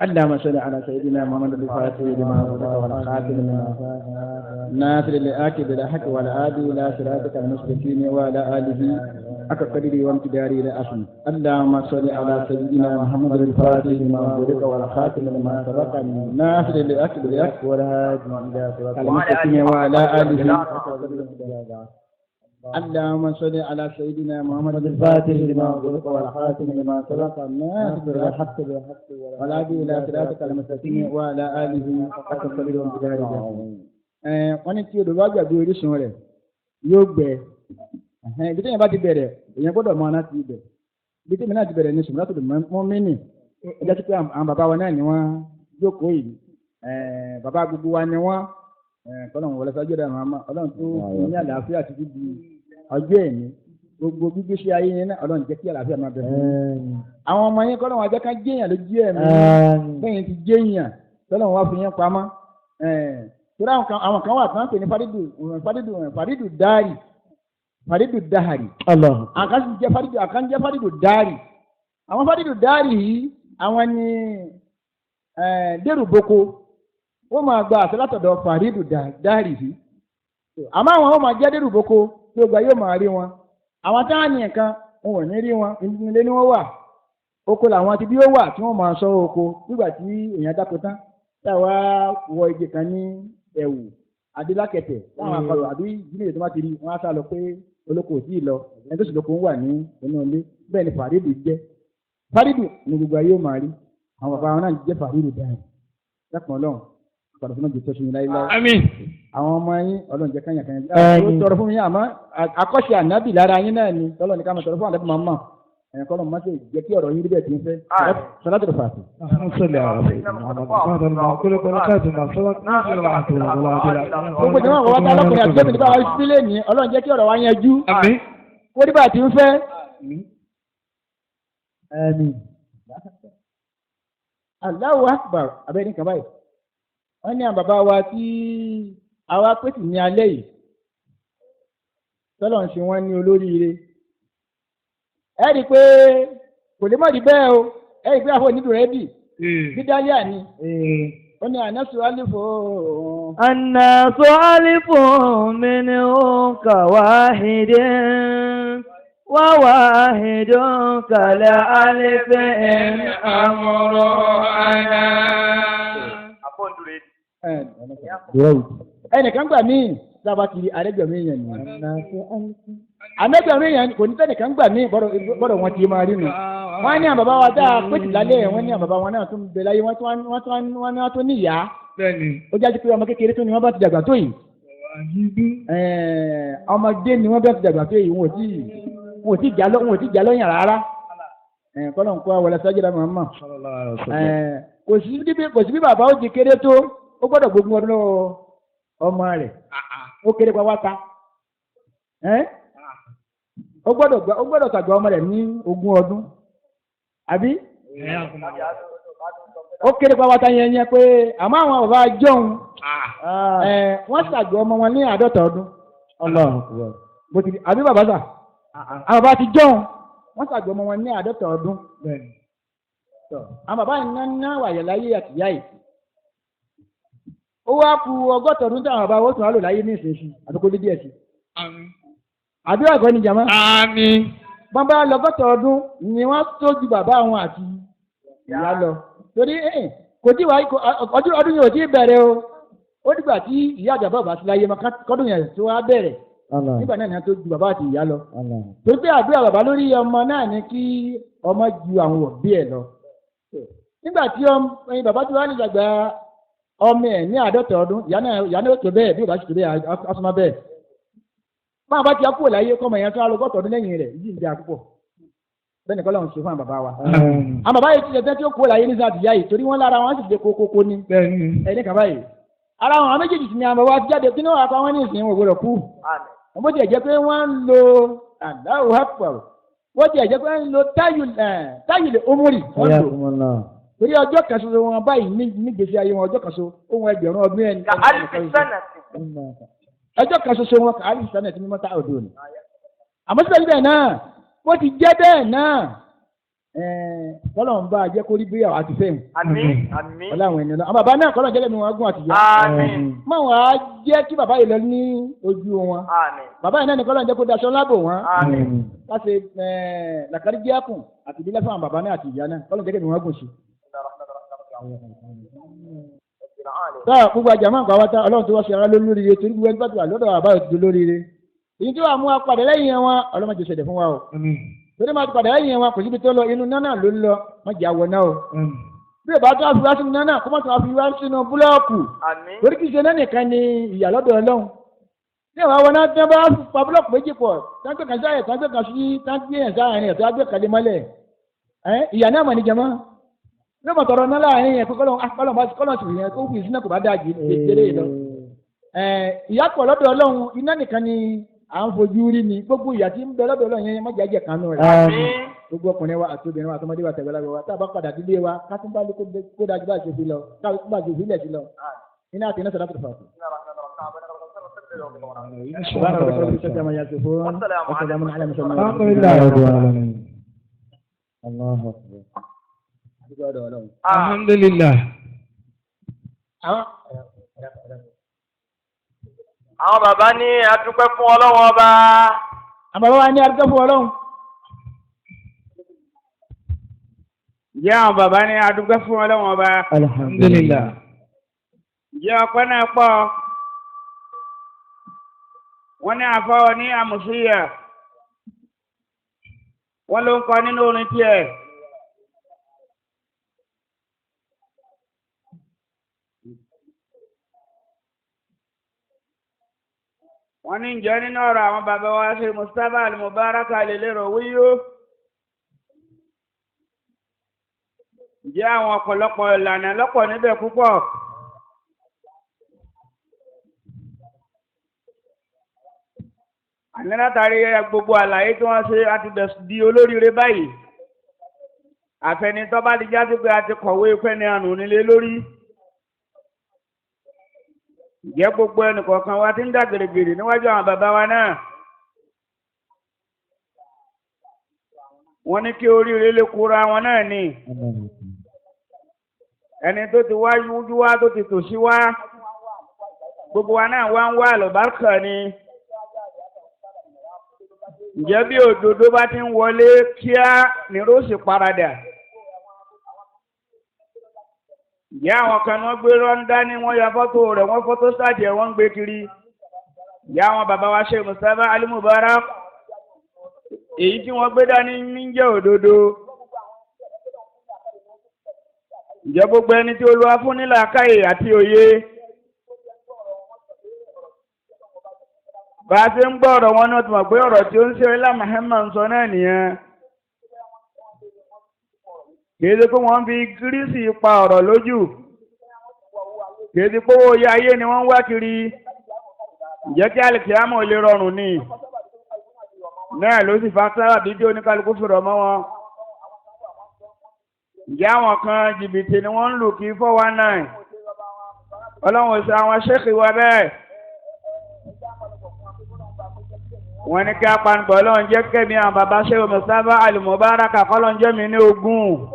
[SPEAKER 5] اللهم صل على سيدنا محمد الفاتح لما أغلق والخاتم لما ناصر لآكب الحق والهادي إلى صراطك المستقيم وعلى آله حق قدره وامتداره إلى أسم. اللهم صل على سيدنا محمد الفاتح لما أغلق والخاتم لما سبق ناصر لآكب الحق والهادي إلى صراطك المستقيم وعلى آله. اللهم صل على سيدنا محمد الفاتح لما أغلق والخاتم لما سبق الناصر الحق بالحق والهادي إلى صراطك المستقيم وعلى آله حق قدره وامتداره. Wọ́n ní tí odò bá gbàgbé orísun rẹ̀ yóò gbẹ. Ibi tí èèyàn bá ti bẹ̀rẹ̀ èèyàn gbọ́dọ̀ mọ aná ti ibẹ̀. Ibi tí èmi náà ti bẹ̀rẹ̀ ní sùnmùlá tó dùn mọ́ mí nì. Ó jẹ́ pé àwọn bàbá wa náà ni wọ́n jókòó yìí. Bàbá gbogbo wa ni wọ́n. Kọ́lọ́n wọlé sọ́jọ́ dà màmá Ọlọ́run tó ní àlàáfíà títí di ọjọ́ ẹ̀mí. Gbogbo gbígbé sí ayé yẹn náà Ọlọ́run jẹ́ kí àlàáfíà máa bẹ̀rẹ̀ fún yín. Àwọn ọmọ yẹn kọ́lọ́n wa jẹ́ ká jẹ́yàn lójú ẹ̀mí. Bẹ́ẹ̀ ti jẹ́yàn tọ́lọ́run wá fi yẹn pamọ́. Torí àwọn kan wà tí wọ́n pè ní faridu faridu faridu dari faridu dahari. Àwọn kan sì jẹ́ faridu àwọn kan jẹ́ faridu dari. Àwọn faridu dari yìí àwọn ni dẹ́rù boko wọ́n máa gba àṣẹ látọ̀dọ̀ faridu dari yìí. Àmọ́ àwọn wọ́n máa jẹ́ dẹ́rù boko tí ó gba yóò máa rí wọn. Àwọn táwọn ní nǹkan wọn ò ní rí wọn ilé ni wọ́n wà. Oko làwọn ti bí ó wà tí wọ́n máa sọ oko nígbà tí èèyàn dáko tán táwa wọ igi kan ní ẹ̀wù Adélákẹ̀tẹ̀ láwọn akọlù àbí jíní tó bá ti rí wọn á sá lọ pé olóko ò tí ì lọ ẹni tó sì lóko ń wà ní inú ilé bẹ́ẹ̀ ni Fàrídù jẹ́. Fàrídù ni gbogbo ayé ó máa rí àwọn bàbá wọn náà jẹ́ Fàrídù dáhùn dákun Ọlọ́run padà fún ọjọ́ tọ́sí mi láéláé.
[SPEAKER 1] Àmín.
[SPEAKER 5] Àwọn ọmọ yín Ọlọ́run jẹ́ kányà kányà. Ó tọrọ fún mi àmọ́ àkọ́ṣe ànábì lára yín náà ni tọ́lọ́ ní ká máa tọrọ fún ànábì màmá ẹ̀yìn kọ́lọ́ má ṣe jẹ́ kí ọ̀rọ̀ yín rí bẹ́ẹ̀ tí ń fẹ́. Sọlá tó fà sí. Gbogbo ìjọba àwọn wákàtí ọlọ́kùnrin àti gómìnà bá wa sílé ní Ọlọ́run jẹ́ kí ọ̀rọ̀ wa yanjú.
[SPEAKER 1] Àmín.
[SPEAKER 5] Kó rí bá ti ń fẹ́. Àmín. Allahu Akbar abẹ́rẹ́ nǹkan báyìí. Wọ́n ní àwọn bàbá wa tí àwa pèsè ní alẹ́ yìí. Tọ́lọ̀ ń ṣe wọ́n ní olóríire. Ẹ rí i pé kò lè mọ̀ rí bẹ́ẹ̀ o. Ẹ rí i pé àfọ̀ onídùú rẹ̀ bì. Bídálíà ni. Ó ní ànásù álífò.
[SPEAKER 3] الناس ألف منهم كواحد وواحد كالألف أمر أنا.
[SPEAKER 5] Ẹnìkan gbà míì sábà kiri àrẹ́gbẹ̀mí yẹn ni. Àrẹ́gbẹ̀mí yẹn kò ní sẹ́nìkan gbà míì bọ́dọ̀ wọn ti máa rí nu. Wọ́n ní àwọn bàbá wa dáa pétì lálẹ́ wọ́n ní àwọn bàbá wọn náà tún bẹ láyé wọ́n tún ní ìyá.
[SPEAKER 1] Bẹ́ẹ̀ni.
[SPEAKER 5] Ó jáde pé ọmọ kékeré tó ni wọ́n bá ti dàgbà tó yìí. Ọmọdé ni wọ́n bá ti dàgbà tó yìí wọn ò tí jà lọ́yàn rárá. Kọ́lọ̀ ń kó àwọn sájìlá màmá. Kò sí bí bàbá ó ti kéré tó ó gbọ́dọ̀ gbógun ọdún lọ́wọ́ ọmọ rẹ̀ ó kéré pa wá ta. Ó gbọ́dọ̀ tàgbà ọmọ rẹ̀ ní ogún ọdún àbí ó kéré pa wá ta yẹn yẹn pé àmọ́ àwọn bàbá jọ̀hún wọ́n ṣàgbà ọmọ wọn ní 50 ọdún. Àbí bàbá sà àwọn bàbá ti jọ̀hún wọ́n ṣàgbà ọmọ wọn ní 50 ọdún. Àwọn bàbá yìí ń ná wàyẹ̀ láyé àtìyá yìí. Ó wá ku 60 ọdún táwọn bàbá wọ́n tún wá lò láyé ní ìsinsìnyí àbí kó lé díẹ̀ sí. Àbí ọ̀gọ́ ni jàmá.
[SPEAKER 1] Àmín.
[SPEAKER 5] Bàbá lọ́gọ́ta ọdún ni wọ́n tó ju bàbá wọn àti ìyá lọ. Torí kò tí wàá ọdún yìí ò tí ì bẹ̀rẹ̀ o. Ó dìgbà tí ìyá àti bàbá sí láyé máa kọ́dún yẹn tó wá bẹ̀rẹ̀. Nígbà náà ni wọ́n tó ju bàbá àti ìyá lọ. Torí pé àdúrà bàbá lórí ọmọ náà ni kí ọmọ ju àwọn òbí ẹ̀ lọ. Nígbà tí bàbá tí wàá ní ìdàgbà ọmọ ẹ̀ ní 50 ọdún ìyá náà tó bẹ́ẹ̀ bí ò bá sì tó bẹ́ẹ̀ asọ́mọ́ bẹ́ẹ̀. Máa bá ti á kúrò láyé kọ́mọ yẹn tó á lọ 60 ọdún lẹ́yìn rẹ̀ yìí ń da púpọ̀. Bẹ́ẹ̀ ni kọ́lọ́run ṣe fún àwọn bàbá wa. Àwọn bàbá yìí ti ṣẹ̀ṣẹ̀ tí ó kúrò láyé ní sàtìyá yìí torí wọ́n lára wọn sì dé kókókó ní. Ẹni kàbá yìí. Ara wọn àwọn méjèèjì sì ni àwọn bàbá ti jáde kí ni wọ́n apá wọn ní ìsìn wọn gbọ́dọ̀ kú. Wọ́n bó tiẹ̀ jẹ́ pé wọ́n ń lo Allahu Akbar. Wọ́n tiẹ̀ jẹ́ pé wọ́n ń lo táyùlẹ̀ omori. Torí ọjọ́ kan ṣoṣo wọn báyìí nígbèsí ayé wọn ọjọ́ kan ṣoṣo ohun 1000 ọdún ẹni. Ọjọ́ kan ṣoṣo wọn kà á lè sánà tí mímọ́ tá òde òní. Àmọ́ síbẹ̀síbẹ̀ náà bó ti jẹ́ bẹ́ẹ̀ náà kọ́lọ̀ ń bá a jẹ́ kó rí bí àwọn àti fẹ́hùn.
[SPEAKER 4] Àmín àmín.
[SPEAKER 5] Ọlá àwọn ènìyàn náà. Àwọn bàbá náà kọ́lọ̀ jẹ́lẹ̀ mi wọn gún àtijọ́.
[SPEAKER 4] Àmín.
[SPEAKER 5] Mọ̀ wọ́n á jẹ́ kí bàbá yìí lọ ní ojú wọn.
[SPEAKER 4] Àmín.
[SPEAKER 5] Bàbá yìí náà ní kọ́lọ̀ ń jẹ́ kó daṣọ lábò wọn.
[SPEAKER 4] Àmín.
[SPEAKER 5] Láti làkàrí jẹ́kùn àti ìdílé fún àwọn bàbá náà àti ìyá náà kọ́lọ̀ ń jẹ́ kí wọn gùn sí. Táà gbogbo àjàmọ́ àgbà wa tá Ọlọ́run tó wá sí ara lóríire torí gbogbo ẹni bá ti wà lọ́dọ̀ àbá òtítọ́ lóríire. Èyí tí wàá mú wa padà lẹ́yìn wọn Ọlọ́run jẹ́ ṣẹlẹ̀ fún wa o. Torí máa ti padà lẹ́yìn wọn kò síbi tó lọ inú náà ló ń lọ má jẹ́ àwọ̀ náà o. Bí ìbá tó wá fi wá sínú náà kó má tó wá fi wá sínú búlọ́ọ̀kù. Torí kì í ṣe náà nìkan ni ìyà lọ́dọ̀ Ọlọ́run. Ní ìwà wọn náà tí wọ́n bá pa búlọ́ọ̀kù méjì pọ̀ tágbé kan sáyẹ̀ tágbé kan sí tágbé yẹn sáyẹ̀ rẹ̀ tágbé kan lé mọ́lẹ̀. Ìyà náà mọ̀ ní jẹmọ́ ní ọmọ tọrọ náà láàrin yẹn kọlọ sì yẹn kó fi sínú kò bá dáa jù jẹrẹ yìí lọ. Ìyà pọ̀ lọ́dọ̀ Ọlọ́run iná nìkan ni à ń fojú rí ni gbogbo ìyà tí ń bẹ lọ́dọ̀ Ọlọ́run yẹn má jẹ́ àjẹ kanú rẹ̀. Gbogbo ọkùnrin wa àti obìnrin wa àtọmọdé wa tẹ̀gbẹ́lágbẹ́ wa tá a bá padà délé wa ká tún bá kó dájú bá ṣe fi lọ ká bá ṣe fi lẹ̀ sí lọ. Iná àti iná sọ̀rọ̀ fàtó.
[SPEAKER 1] Alhamdulillah.
[SPEAKER 4] Àwọn bàbá ní adúpẹ́ fún Ọlọ́run ọba.
[SPEAKER 5] Àwọn bàbá wa ní adúpẹ́ fún Ọlọ́run.
[SPEAKER 6] Ǹjẹ́ àwọn bàbá ní adúpẹ́ fún Ọlọ́run ọba?
[SPEAKER 1] Alhamdulillah.
[SPEAKER 6] Ǹjẹ́ ọpẹ́ náà pọ̀? Wọ́n ní àfọwọ́ ní àmùsíyà. Wọ́n ló ń kọ nínú orin tiẹ̀. Wọ́n ní ǹjẹ́ nínú ọ̀rọ̀ àwọn bàbá wa ṣe Mustapha Al-Mubarak lè wíyó. Ǹjẹ́ àwọn ọ̀pọ̀lọpọ̀ ìlànà lọ́pọ̀ níbẹ̀ púpọ̀. Àní látàrí gbogbo àlàyé tí wọ́n ṣe a ti bẹ̀ di olóríire báyìí. Àfẹnitọ́ bá ti já sí pé a ti kọ̀wé fẹ́ni àrùn nílé lórí. Ǹjẹ́ gbogbo ẹnìkọ̀ọ̀kan wa ti ń dà gèrègèrè níwájú àwọn bàbá wa náà. Wọ́n ní kí oríire lè kóra wọn náà ni. Ẹni tó ti wá yújú wá tó ti tòṣí wá. Gbogbo wa náà wá ń wá àlùbáríkà ni. Ǹjẹ́ bí òdodo bá ti ń wọlé kíá ni róòsì paradà. Ǹjẹ́ àwọn kan wọ́n gbé rọ́ńdá ní wọ́n ya fọ́tò rẹ̀ wọ́n fọ́tò sáàdì ẹ̀ wọ́n ń gbé kiri. Ǹjẹ́ àwọn bàbá wa ṣe Mustapha Al-Mubarak èyí tí wọ́n gbé dání ní jẹ́ òdodo. Ǹjẹ́ gbogbo ẹni tí Olúwa fún ní làákàyè àti òye. Bá a ṣe ń gbọ́ ọ̀rọ̀ wọn náà ti mọ̀ pé ọ̀rọ̀ tí ó ń ṣe Ọlá Muhammad ń sọ náà nìyẹn. Kìí ṣe pé wọ́n fi gírísì pa ọ̀rọ̀ lójú. Kìí ṣe pé owó ayé ni wọ́n ń wá kiri. Ǹjẹ́ kí àlìkìyámọ̀ lè rọrùn ni? Náà ló sì fa sábàbí tí oníkálukú fi rọ̀ mọ́ wọn. Ǹjẹ́ àwọn kan jìbìtì ni wọ́n ń lù kí 419. Ọlọ́run ò sọ àwọn ṣéèkì wa bẹ́ẹ̀. Wọ́n ní kí apanupọ̀ Ọlọ́run jẹ́ kẹ́mi àwọn bàbá ṣé Mustapha Al-Mubarak kọ́lọ́n jẹ́ mi ní ogún.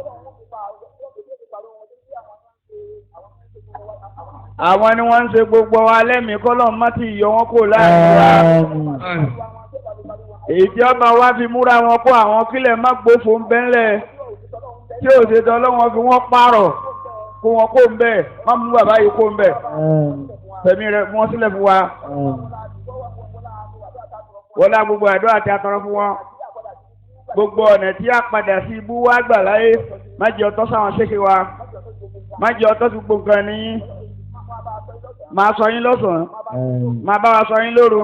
[SPEAKER 6] Àwọn ni wọ́n ń ṣe gbogbo wa lẹ́mìí kọ́lọ́n má ti yọ wọ́n kó láàrin wa. Èyí tí ọba wa fi múra wọn kó àwọn kílẹ̀ má gbófo ń bẹ́ńlẹ̀ tí ò ṣe tán Ọlọ́run fi wọ́n pààrọ̀ kó wọn kó ń bẹ́ẹ̀ má mú bàbá yìí kó ń bẹ́ẹ̀ fẹ̀mí rẹ̀ fún wọn sílẹ̀ fún wa. Wọ́n lá gbogbo àdúrà tí a tọrọ fún wọn. Gbogbo ọ̀nà tí a padà sí ibú wá gbà láyé má jẹ́ ọtọ́ sáwọn ṣéke wa. Má jẹ́ ọtọ́ sí gbogbo nǹkan ní yín. Máa sọ yín lọ́sàn-án. Máa bá wa sọ yín lóru.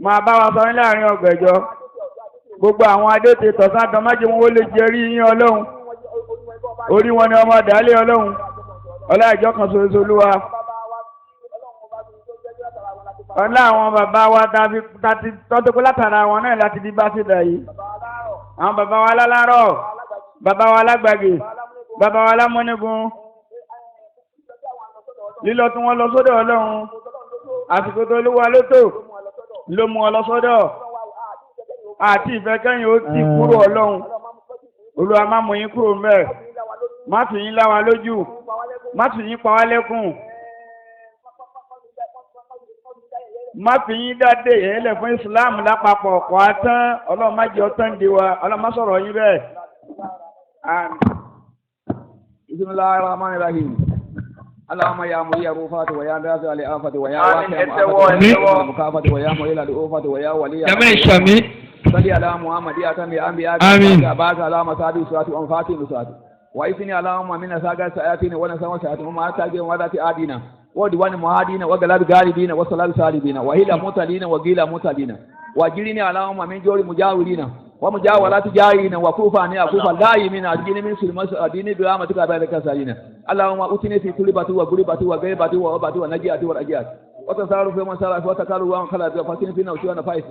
[SPEAKER 6] Máa bá wa sọ yín láàrin ọ̀gànjọ́. Gbogbo àwọn adéte tọ̀sán má jẹ́ wọn ó lè jẹrí yín Ọlọ́run. Orí wọn ni ọmọ dàálé Ọlọ́run. Ọlá ìjọ kan ṣoṣo Olúwa. Ọlá àwọn bàbá wa tàti tọ́tọ́kọ́ látara wọn náà láti di bá ṣe dà yìí. Àwọn bàbá wa lálárọ̀, bàbá wa lágbàgì, bàbá wa lámúnigun. Lílọ tí wọ́n lọ sọ́dọ̀ Ọlọ́run, àsìkò tó Olúwa ló tò ló mú ọ lọ sọ́dọ̀. Àti ìfẹ́ kẹ́yìn ó ti kúrò Ọlọ́run. Olúwa má mú yín kúrò ńbẹ̀. Má fi yín lá wa lójú. Má fi yín pa wá lẹ́kùn. Má fi yín dáde yẹn lẹ̀ fún Islam lápapọ̀ ọ̀kọ́ atán Ọlọ́run má jẹ́ ọtán di wa Ọlọ́run má sọ̀rọ̀ yín bẹ́ẹ̀.
[SPEAKER 7] Bismillahir Rahmanir Rahim. Allahumma ya muhyi rufati wa ya dafi al-afati wa ya wasi al-mukafati wa ya mu'ila al-ufati wa ya waliya.
[SPEAKER 1] Jama'a Shami.
[SPEAKER 7] Salli ala Muhammad ya tami anbiya.
[SPEAKER 1] Amin.
[SPEAKER 7] Baraka ala masabi surati wa fati surati. Wa isni Allahumma minna saga sayatin wa nasawa sayatin wa ma ta'ti wa dati adina. وديوان معادين وغلاب غالبين وصلاب سالبين وهيلا متلين وغيلا متلين وجرني اللهم من جور مجاورين ومجاورات جارين وكوفا ني كوفا دائمين أجيني من سلم أديني برحمتك بارك سالين اللهم أتني في كل بات وغربتي وغيبتي وأبتي ونجياتي ورجياتي وتصرف في من صرف وتكالو وان خلا فاتني في نوشي ونفايس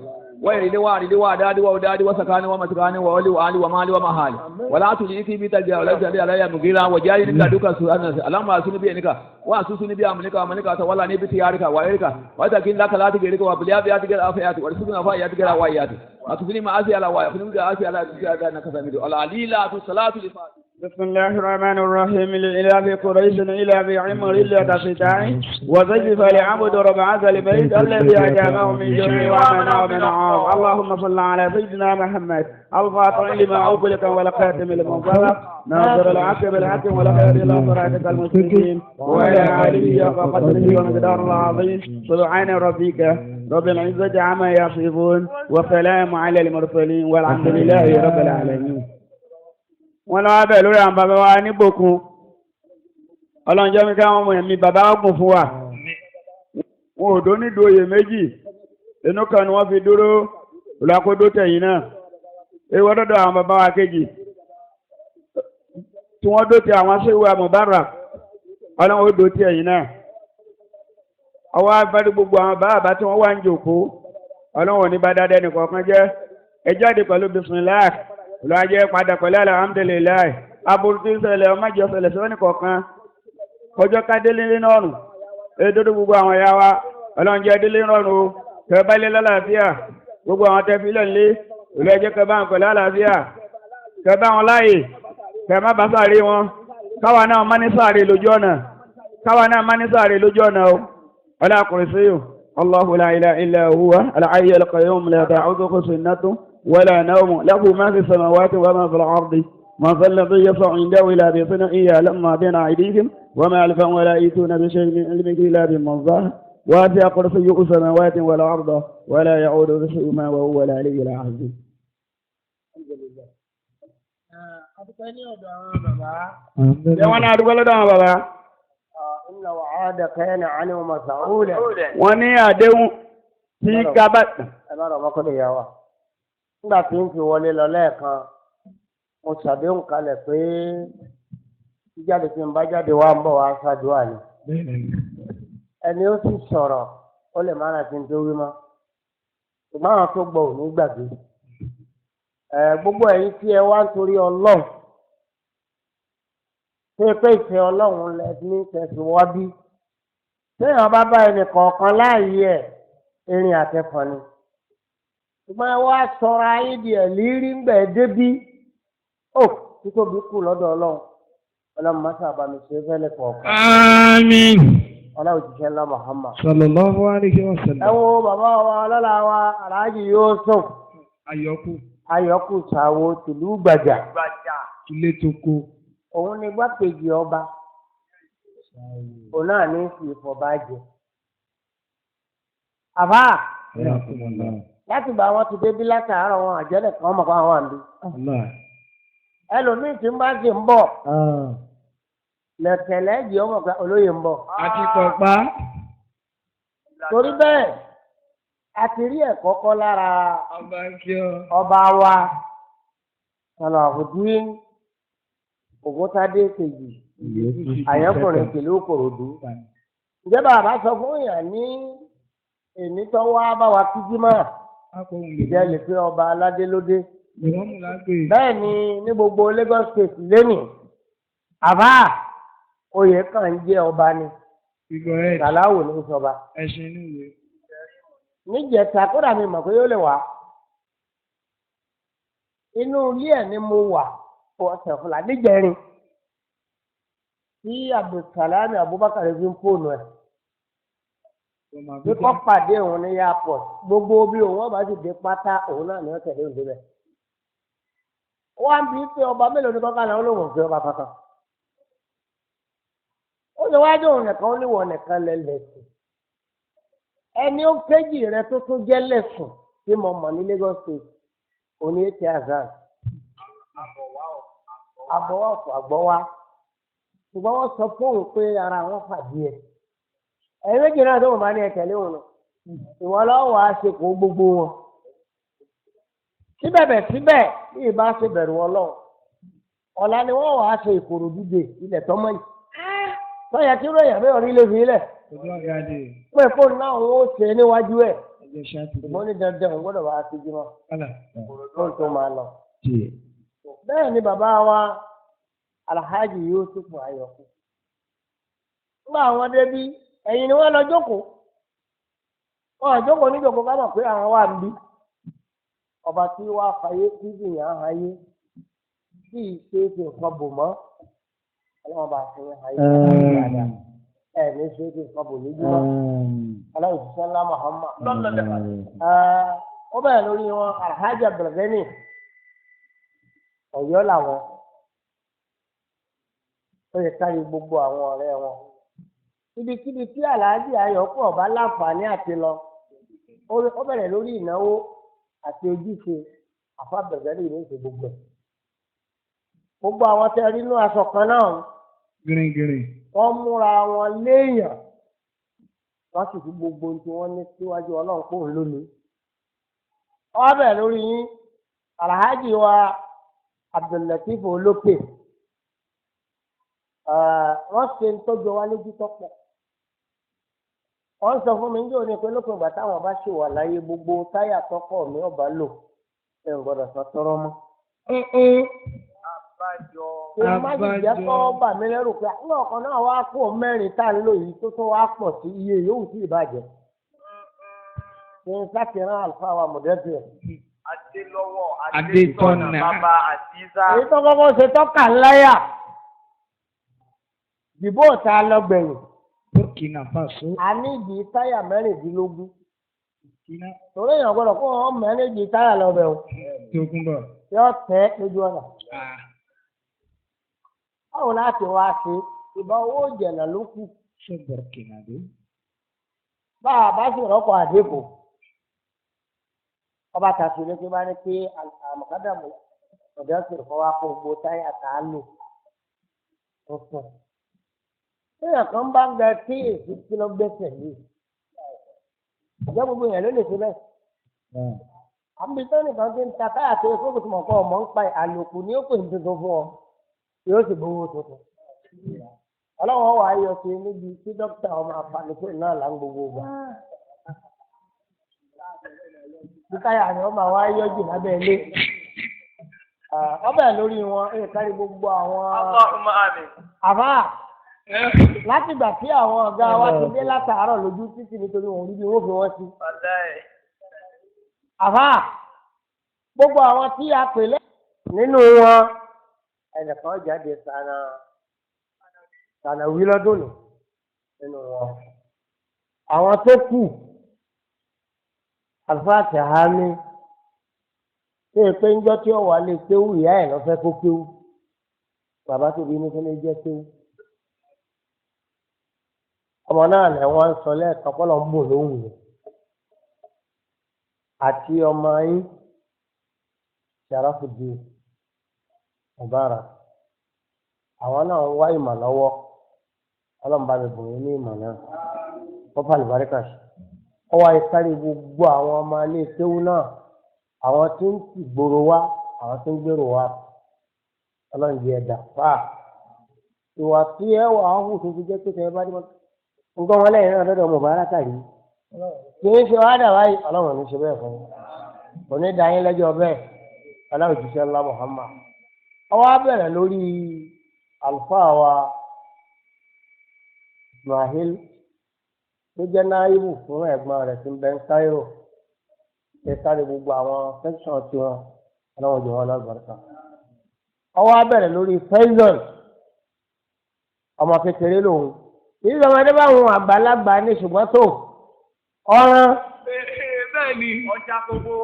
[SPEAKER 7] ويلي وعلي وعدادي وودادي وسكاني ومسكاني وولي وعلي ومالي ومهالي ولا تجيكي بتجا ولا تجي علي مغيرا وجاري لك دوكا سبحان اللهم أسني بينك وأسسني بأمنك وأمنك تولاني بتيارك وإلك وتكن لك لا تجرك وبليا بياتك الأفيات ورسلنا فاياتك الأويات أتفني ما أسي على واي أفني ما أسي على أنك سميد العلي لا الصلاة لفاتح
[SPEAKER 6] بسم الله الرحمن الرحيم لإلاف قريش إلى بعمر إلا تشتاء وزيف لعبد رب هذا البيت الذي أجابه من جوع وآمنه من عار. اللهم صل على سيدنا محمد الفاتح لما أغلق والخاتم لما سبق ناصر الحق بالحق والخير إلى صراطك المستقيم وعلى آله حق قدره ومقداره العظيم. سبحان ربك رب العزة عما يصفون وسلام على المرسلين والحمد لله رب العالمين. Wọ́n lọ́wọ́ bẹ̀ lórí àwọn bàbá wa níbòkun. Ọlọ́run jẹ́ mi káwọn ọmọ ẹ̀mí bàbá ogun fún wa. Wọn ò dó nídìí oyè méjì. Inú kan ni wọ́n fi dúró olùwàkódó tẹ̀yìn náà. Ewu ọdọọdọ àwọn bàbá wa kejì tí wọ́n dó ti àwọn aṣèwé Mubarak. Ọlọ́run ó dó ti ẹ̀yìn náà. Ọwọ́ agbárí gbogbo àwọn bàbá tí wọ́n wà ń jòkó. Ọlọ́run ò ní bá dáadáa ẹnìkọ̀ọ̀kan jẹ́. Ẹ jáde pẹ̀lú bisimilah. Olùwàjẹ́ padà pẹ̀lú alhamdulilayi. Aburú tí ń ṣẹlẹ̀ ọmọ ìjọ ṣẹlẹ̀ sọ́wọ́n nìkọ̀ọ̀kan. Kọjọ́ ká délé nínú edodo gbogbo àwọn ẹ̀yà wa. Ọlọ́run jẹ́ délé rọrùn o. Kẹ́ bá lé lálàáfíà. Gbogbo àwọn tẹ́ filẹ̀ ńlé. Olùwàjẹ́ kẹ́ bá wọn pẹ̀lú àlàáfíà. Kẹ́ bá wọn láàyè. Kẹ́ má bá sáré wọn. Káwa náà má ní sáré lójú ọ̀nà. Káwa náà má ní sáré lójú ọ̀nà o. Ọlá kùrìsíyù. Allahu la ilaha illa huwa al-hayyul qayyum la ta'udhuhu sinatun wala nawmun lahu ma fi samawati wa ma fil ardi. من ذا الذي يشفع عنده إلا بإذنه يعلم ما بين أيديهم وما خلفهم ولا يحيطون بشيء من علمه إلا بما شاء وسع كرسيه السماوات والأرض ولا يؤوده حفظهما وهو العلي العظيم.
[SPEAKER 2] Adúpẹ́ ní ọ̀dọ̀ àwọn bàbá.
[SPEAKER 6] Ṣé wọ́n ní adúgbò lọ́dọ̀ àwọn bàbá?
[SPEAKER 2] Inna wa'ada kana anhu mas'ula.
[SPEAKER 6] Wọ́n ní àdéhùn tí gábà.
[SPEAKER 2] Ẹ má rọ̀ mọ́kànlá ìyá wa. Nígbà tí ń fi wọlé lọ lẹ́ẹ̀kan, mo ṣàdéhùn kalẹ̀ pé jíjáde tí ń bá jáde wá ń bọ̀ wá ṣàdúrà ni. Ẹni ó sì sọ̀rọ̀ ó lè má rántí tó wí mọ́. Ṣùgbọ́n àwọn tó gbọ́ ò ní gbàgbé. Gbogbo ẹ̀yin tí ẹ wá ń torí Ọlọ́run. Ṣé pé ìfẹ́ Ọlọ́run lẹ ní tẹ̀sí wá bí? Téèyàn bá bá ẹnì kọ̀ọ̀kan láàyè ẹ̀ erin àtẹ̀fọ̀n ni. Ṣùgbọ́n ẹ wá sọra ayé di ẹ̀ lírí ń gbẹ̀ débí. Ó títóbi kù lọ́dọ̀ Ọlọ́run. Ọlọ́run má sábà mi ṣe fẹ́lẹ̀ kọ̀ọ̀kan.
[SPEAKER 1] Àmín.
[SPEAKER 2] Ọlọ́run jíṣẹ́ ńlá Muhammad.
[SPEAKER 1] Sallallahu alayhi wa sallam.
[SPEAKER 2] Ẹ wo bàbá wa ọlọ́lá wa Alhaji Yusuf.
[SPEAKER 1] Ayọ̀kù.
[SPEAKER 2] Ayọ̀kù Sàwó tìlú Gbàjà.
[SPEAKER 1] Ilé toko.
[SPEAKER 2] Òun ni igbákejì ọba. Òun náà ní fi ìfọ̀bá jẹ. Àbá. Láti gba àwọn ti débí látàárọ̀ wọn àjẹ́lẹ̀ kan mọ̀ fún àwọn àmì. Ẹlòmíì tí ń bá sì ń bọ̀. Lẹ̀kẹ̀lẹ́ jì ọmọ pé olóyè ń bọ̀.
[SPEAKER 1] Àti pọ̀pá.
[SPEAKER 2] Torí bẹ́ẹ̀, a ti rí ẹ̀kọ́ kọ́ lára ọba wa Salahudeen Ògúntádé kejì àyànkùnrin tìlú Ìkòròdú. Ǹjẹ́ bàbá sọ fún yàn ní èmi tó wá bá wa kíjí mọ́? Ìjẹ́ lè fi ọba aládé lóde. Bẹ́ẹ̀ ni ní gbogbo Lagos State lénìí, àbá oyè kan ń jẹ́ ọba ni. Sàláwò ní sọba. Níjẹta kódà mi mọ̀ pé yóò lè wá. Inú ilé ẹ̀ ni mo wà ọ̀sẹ̀ fúnra níjẹrin. Tí Abdulsalami Abubakar fi ń fóònù ẹ̀. Bí kò pàdé òun ní airport, gbogbo bí òun ọba sì dé pátá òun náà ni ó tẹ̀lé òun débẹ̀. Wọ́n á bí pé ọba mélòó ni kọ́kọ́ náà ó lóun ò fi ọba kankan. Ó ní wájú òun nìkan ó níwọ̀n nìkan lẹ lẹ̀sìn. Ẹni ó kéjì rẹ tó tún jẹ́ lẹ̀sùn tí mo mọ̀ ní Lagos State, òní ètè Azan. Àbọ̀wá ọ̀fọ̀ àgbọ̀wá. Ṣùgbọ́n wọ́n sọ fóun pé ara wọn fàdí ẹ̀. Ẹ̀yin méjì náà tó wọ́n bá ní ẹ tẹ̀lé òun lọ. Ìwọ lọ́wọ́ á ṣe kó gbogbo wọn. Síbẹ̀bẹ̀ síbẹ̀ bí ìbá ṣe bẹ̀rù Ọlọ́run. Ọ̀la ni wọ́n wàá ṣe Ìkòròdú dé ilẹ̀ tọ́mọ́ yìí. Sọ́yà tí ròyìn àbẹ́ orí lè fi lẹ̀. Pé fóònù náà wọ́n ó ṣe níwájú ẹ̀. Ìmọ̀ ní dandan òun gbọ́dọ̀ wá sí jímọ̀. Fóònù tó máa lọ. Bẹ́ẹ̀ ni bàbá wa Alhaji Yusuf Ayọ̀kú. Nígbà àwọn débí, ẹ̀yìn ni wọ́n lọ jókòó. Wọ́n jókòó níjókòó ká mọ̀ pé àwọn wà ń bí. Ọba tí wàá fàyè tí ìyàn ayé tí ìṣe ṣe nǹkan bò mọ́. Ọlọ́run bá fún yín ayé dáadáa. Ẹ ní ṣe ṣe nǹkan bò lójú mọ́. Ọlọ́run ṣiṣẹ́ ńlá Muhammad. Ó bẹ̀rẹ̀ lórí wọn Alhaji Abdulgani. Ọ̀yọ́ làwọn. Ó yẹ kárí gbogbo àwọn ọ̀rẹ́ wọn. Ibikíbi tí Alhaji Ayọ̀kú ọba láǹfààní àti lọ. Ó bẹ̀rẹ̀ lórí ìnáwó àti ojúṣe àfa Abdulgani ní ìṣe gbogbo ẹ̀. Gbogbo àwọn tẹ rí inú aṣọ kan náà.
[SPEAKER 1] Gírígírí.
[SPEAKER 2] Wọ́n múra wọn léèyàn. Wọ́n sì fi gbogbo ohun tí wọ́n ní síwájú Ọlọ́run kóun lónìí. Ó bẹ̀rẹ̀ lórí yín Alhaji wa Abdullateef Olókè. Wọ́n ṣe ń tọ́jú wa lójú tọ́pọ̀. Wọ́n sọ fún mi ní òní pé lópin ìgbà táwọn bá ṣì wà láyé gbogbo táyà tọkọ mi ọba lò ẹ̀ ń gbọ́dọ̀ sọ tọrọ mọ́. Ṣé má sì jẹ́ kọ́ bà mí lẹ́rù pé àwọn ọkọ̀ náà wá kó mẹ́rin tá à ń lò yìí tó tó wá pọ̀ sí iye yòówù sí ìbàjẹ́. Ṣé n sátìrán àlùfáà wa mọ̀dẹ́bí ẹ̀?
[SPEAKER 4] Adélọ́wọ̀
[SPEAKER 1] Adétọ́nà.
[SPEAKER 4] Bàbá Àdìsá.
[SPEAKER 2] Èyí tó kọ́kọ́ ṣe tọ́ka ńláyà. Dìbò ta lọ gbẹ̀yìn.
[SPEAKER 1] Burkina Faso.
[SPEAKER 2] A ní ìdí táyà 16.
[SPEAKER 1] Burkina
[SPEAKER 2] Torí èèyàn gbọ́dọ̀ kó wọn mẹ́rìndínlógún táyà lọ bẹ̀ o.
[SPEAKER 1] Tokunbo.
[SPEAKER 2] Yọ tẹ́ lójú ọ̀nà. Báwo láti wá ṣe ìbá owó ìjẹ̀nà ló kù.
[SPEAKER 1] Ṣé Burkina dé?
[SPEAKER 2] Bá a bá sì rọ́pò àdínkù. Ọba tàṣí ló ti bá ní pé àmọ̀kádàmù ọ̀dọ́ sì kọ́ wá kó gbogbo táyà tá a lò tuntun. Téèyàn kan bá ń ga tí èsì kí ló gbẹ́sẹ̀ yìí. Ìjọba gbogbo yẹn ló lè ṣe bẹ́ẹ̀. Àmì tó nìkan ti ń ta táyà tó yẹ kó kò mọ̀ kọ́ ọmọ ń pa àlòkù ní ó pè ní tuntun fún ọ. Yóò sì gbowó tuntun. Ọlọ́wọ́ wà á yọ sí níbi tí dókítà ọmọ àfàlùkù náà là ń gbogbo gbà. Bí táyà ni wọ́n máa wá yọjú lábẹ́ ilé. Ọbẹ̀ lórí wọn, ẹ̀ kárí gbogbo àwọn.
[SPEAKER 4] Allahumma amin.
[SPEAKER 2] Àfà látìgbà tí àwọn ọ̀gá wa ti dé látàárọ̀ lójú títì nítorí wọn ò rí bí wọ́n fi wọ́n sí.
[SPEAKER 4] Wàláì.
[SPEAKER 2] Àfà gbogbo àwọn tí a pè lẹ́ nínú wọn ẹnìkan jáde sànà sànà wí lọ́dún nù nínú wọn. Àwọn tó kù àlùfáà Tìhámì tó yẹ pé ńjọ́ tí ó wà lè kéwú ìyá ẹ̀ lọ́fẹ́ kó kéwú bàbá tó bí ní kí ló jẹ́ kéwú. Ọmọ náà lẹ wọn ń sọ lẹ́ẹ̀kan kọ́ ló ń bò lóhùn yẹn àti ọmọ yín Sharafuddin Mubarak àwọn náà ń wá ìmọ̀ lọ́wọ́. Ọlọ́run bá mi bùn yín ní ìmọ̀ náà wọ́n fà lùbáríkà sí. Ó wá ìkárí gbogbo àwọn ọmọ ilé kéwú náà àwọn tí ń tì gbòòrò wá àwọn tí ń gbèrò wá. Ọlọ́run jẹ́ ẹ̀dá fáà ìwà tí ẹ wà á hù tó fi jẹ́ pé tẹ ẹ bá dé mọ́ nǹkan wọn lẹ́yìn náà lọ́dọ̀ Mubaraka yìí kì í ṣe wàá dà wáyé. Ọlọ́run ní ṣe bẹ́ẹ̀ fún yín kò ní da yín lẹ́jọ́ bẹ́ẹ̀. Ọlọ́run jíṣẹ́ ńlá Muhammad. Ọwọ́ á bẹ̀rẹ̀ lórí àlùfáà wa Ismail tó jẹ́ náírù fún ẹ̀gbọ́n rẹ̀ tí ń bẹ ń Cairo ṣe sáré gbogbo àwọn sẹ́kṣọ̀n tiwọn. Ọlọ́run jù wọn lọ́gbọ̀n. Ọwọ́ á bẹ̀rẹ̀ lórí Faisal ọmọ kékeré lòun kìí sọ ọmọdé báwọn àgbàlagbà ní ṣùgbọ́n tó ọ̀ràn
[SPEAKER 4] Ọjà gbogbo.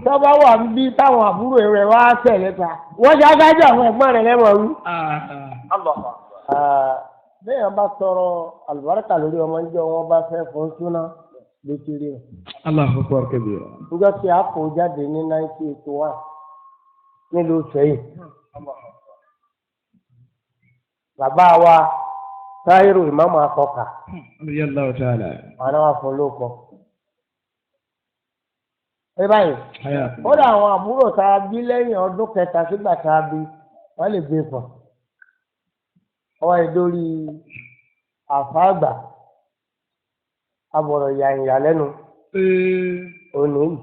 [SPEAKER 2] tọ́ba wà ń bí táwọn àbúrò rẹ̀ wá tẹ̀lé ta wọ́n ṣe aṣáájú àwọn ẹ̀gbọ́n rẹ̀ lẹ́wọ̀n rú.
[SPEAKER 4] Allah.
[SPEAKER 2] Bẹ́ẹ̀ bá tọrọ àlùbáríkà lórí ọmọ níjọ́ wọn bá fẹ́ fún súná létí rí rẹ̀.
[SPEAKER 1] Allahu akbar kabira.
[SPEAKER 2] Níjọ́ tí a kó jáde ní 1981 nílùú Ìṣẹ̀yìn. Bàbá wa Táírù ìmáàmù Akọkà.
[SPEAKER 1] Radiyallahu ta'ala.
[SPEAKER 2] Àwọn náà wà fún lóko. Ẹ báyìí. Ó dà àwọn àbúrò tá a bí lẹ́yìn ọdún kẹta sígbà tá a bí wọ́n lè gbé pọ̀. Ọwọ́ ìdórí àfáàgbà abọ̀rọ̀ yàyà lẹ́nu. Òní yìí.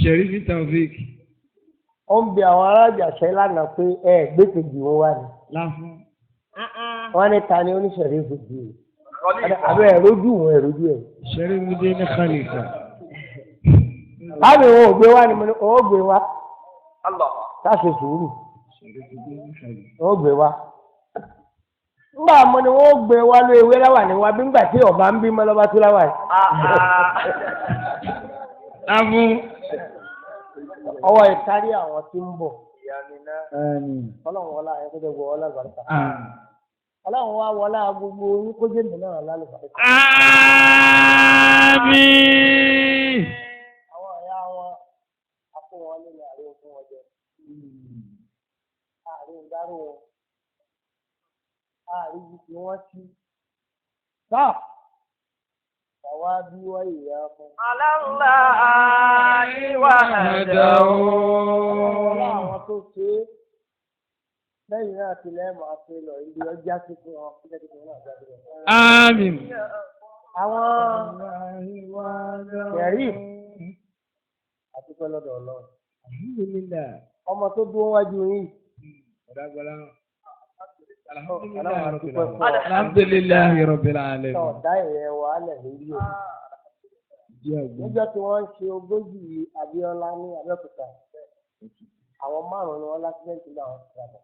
[SPEAKER 1] Sherifi Taofik.
[SPEAKER 2] Ó ń bi àwọn aráàjàṣẹ́ lánàá pé ẹ gbé kejì wọn wá ni.
[SPEAKER 1] Láfún.
[SPEAKER 2] Wọ́n ní ta ni oníṣẹ̀rífù jù ú. Àbẹ́ ẹ̀rójú wọn ẹ̀rójú ẹ̀.
[SPEAKER 1] Sherifuddin Khalifa.
[SPEAKER 2] Láàbì wọn ò gbé wá ni mo ní ó gbé wá. Ká ṣe sùúrù.
[SPEAKER 1] Sherifuddin Khalifa.
[SPEAKER 2] Ó gbé wá. Ngbà mo ni wọ́n gbé wá ló ewé láwà ní wa bí ngbà tí ọba ń bí mọ́ lọ́ba tó láwà yìí.
[SPEAKER 1] Láfún.
[SPEAKER 2] Ọwọ́ ìkárí àwọn tí ń bọ̀. Ọlọ́run wọlá ẹ̀ kó jẹ́ gbọ́ ọlá àlùbáríkà. Ọlọ́run wá wọlá gbogbo yín kó jẹ́ mi náà lálùbáríkà.
[SPEAKER 1] Àmín.
[SPEAKER 2] Àwọn ọ̀yá wọn akó wọn lé ní àárín fún wọn jẹ. Àárín ìdárò wọn. Àárín ibi tí wọ́n ti. Sá! Bàwá bí wáyé ìyá fún.
[SPEAKER 4] Aláǹláì wà
[SPEAKER 2] Ọlọ́run àwọn tó ṣe é lẹ́yìn náà ti lẹ́ẹ̀mọ́ àti lọ ibi ọjà sí fún wọn kí lẹ́yìn náà jáde lọ.
[SPEAKER 1] Àmín.
[SPEAKER 2] Àwọn kẹ̀rí àti pẹ́ lọ́dọ̀ Ọlọ́run.
[SPEAKER 1] Alhamdulillah.
[SPEAKER 2] Ọmọ tó dúró wájú yín.
[SPEAKER 1] Alhamdulillah rabbil alamin. Alhamdulillah rabbil alamin.
[SPEAKER 2] Ọ̀dá ìrẹ̀ wa lẹ̀ lórí o. Níjọ́ tí wọ́n ń ṣe 40 Abíọ́lá ní Abẹ́òkúta, àwọn márùn-ún ni wọ́n lásìlẹ́ǹtì náà wọ́n ti rà bọ̀.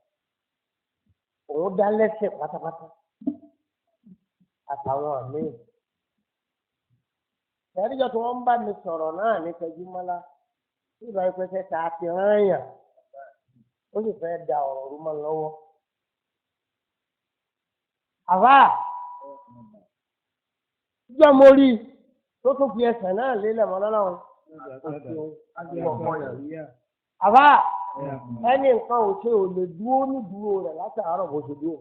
[SPEAKER 2] Òun dá lẹ́sẹ̀ pátápátá àtàwọn míì. Ìyáníjọ́ tí wọ́n ń bá mi sọ̀rọ̀ náà ní Tẹjúmọ́lá, tí ìbá ìpẹ́sẹ̀ ta ti rán yàn, ó sì fẹ́ da ọ̀rọ̀ rú mọ́ lọ́wọ́. Àfà ìjọ mo rí i tó tún fi ẹsẹ̀ náà lélẹ̀ mọ́ lọ́lọ́run. Àfà ẹni nǹkan ò ṣe ò lè dúró nídúró rẹ̀ látàárọ̀ bó ṣe dúró.